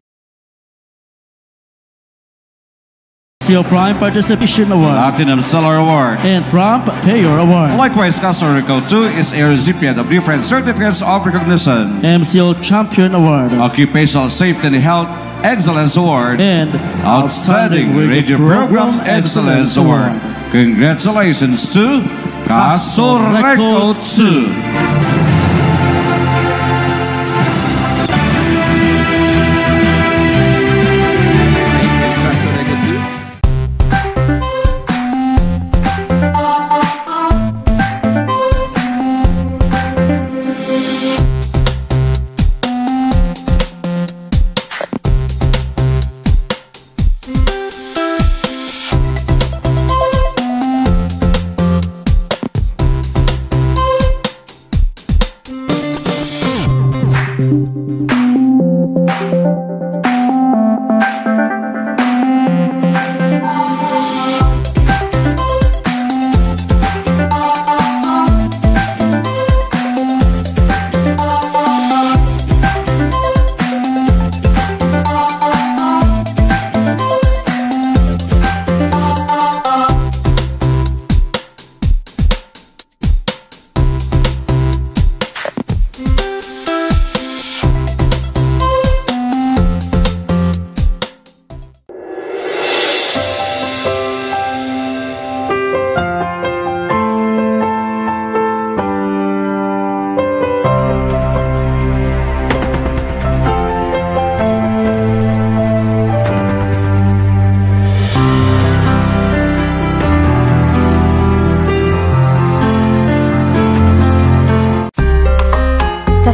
C O Prime Participation Award. Platinum Seller Award. And Prompt Payer Award. Likewise, Kasureco two is a recipient of different certificates of recognition. M C O Champion Award. Occupational Safety and Health Excellence Award. And Outstanding Radio Program Excellence Award. Congratulations to Kasureco two.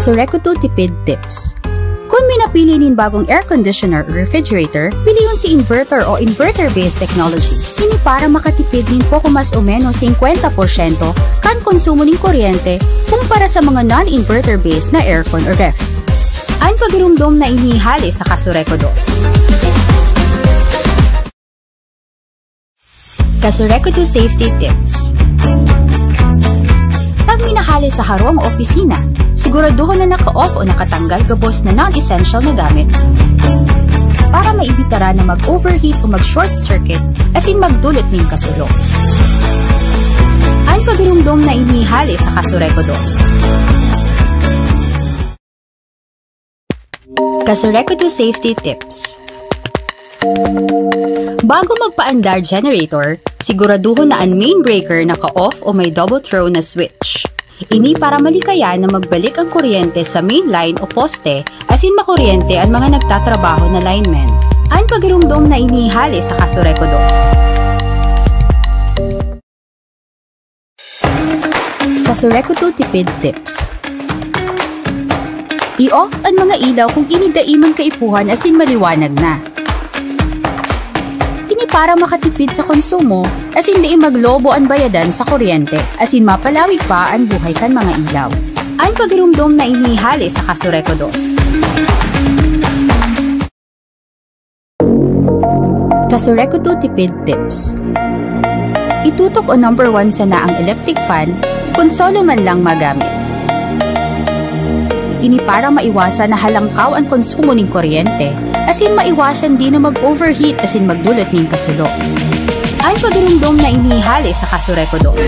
Kasureku two Tipid Tips. Kun may napili nin bagong air conditioner o refrigerator, piliyon si inverter o inverter-based technology. Ini para makatipid nin poko mas o menos singkwenta porsyento kan konsumo nin kuryente kumpara sa mga non-inverter-based na aircon o ref. An pagirumdom na ini hale sa Kasureku dos. Kasureku two Safety Tips. Pag minahale sa harong o opisina, siguraduhon na naka-off o nakatanggal gabos na non-essential na gamit para maibitara na mag-overheat o mag-short circuit asin magdulot nin kasulo. An pagirumdom na ini hale sa Kasureku dos. Kasureku two Safety Tips. Bago magpaandar generator, siguraduhon na an main breaker naka-off o may double throw na switch. Ini para malikayan na magbalik ang kuryente sa main line o poste asin makuryente an mga nagtatrabaho na linemen. An pagirumdom na ini hale sa Kasureku dos. Kasureku two Tipid Tips. I-off an mga ilaw kung ini dai man kaipuhan asin maliwanag na. Ini para makatipid sa konsumo asin dai maglobo an bayadan sa kuryente asin mapalawig pa an buhay kan mga ilaw. An pagirumdom na ini hale sa Kasureku dos. Kasureku two Tipid Tips. Itutok o number one sana ang electric fan kun solo man lang magamit. Ini para maiwasan na halangkaw an konsumo nin kuryente, asin maiwasan din na mag-overheat asin magdulot nin kasulo. An pagirumdom na ini hale sa Kasureku dos.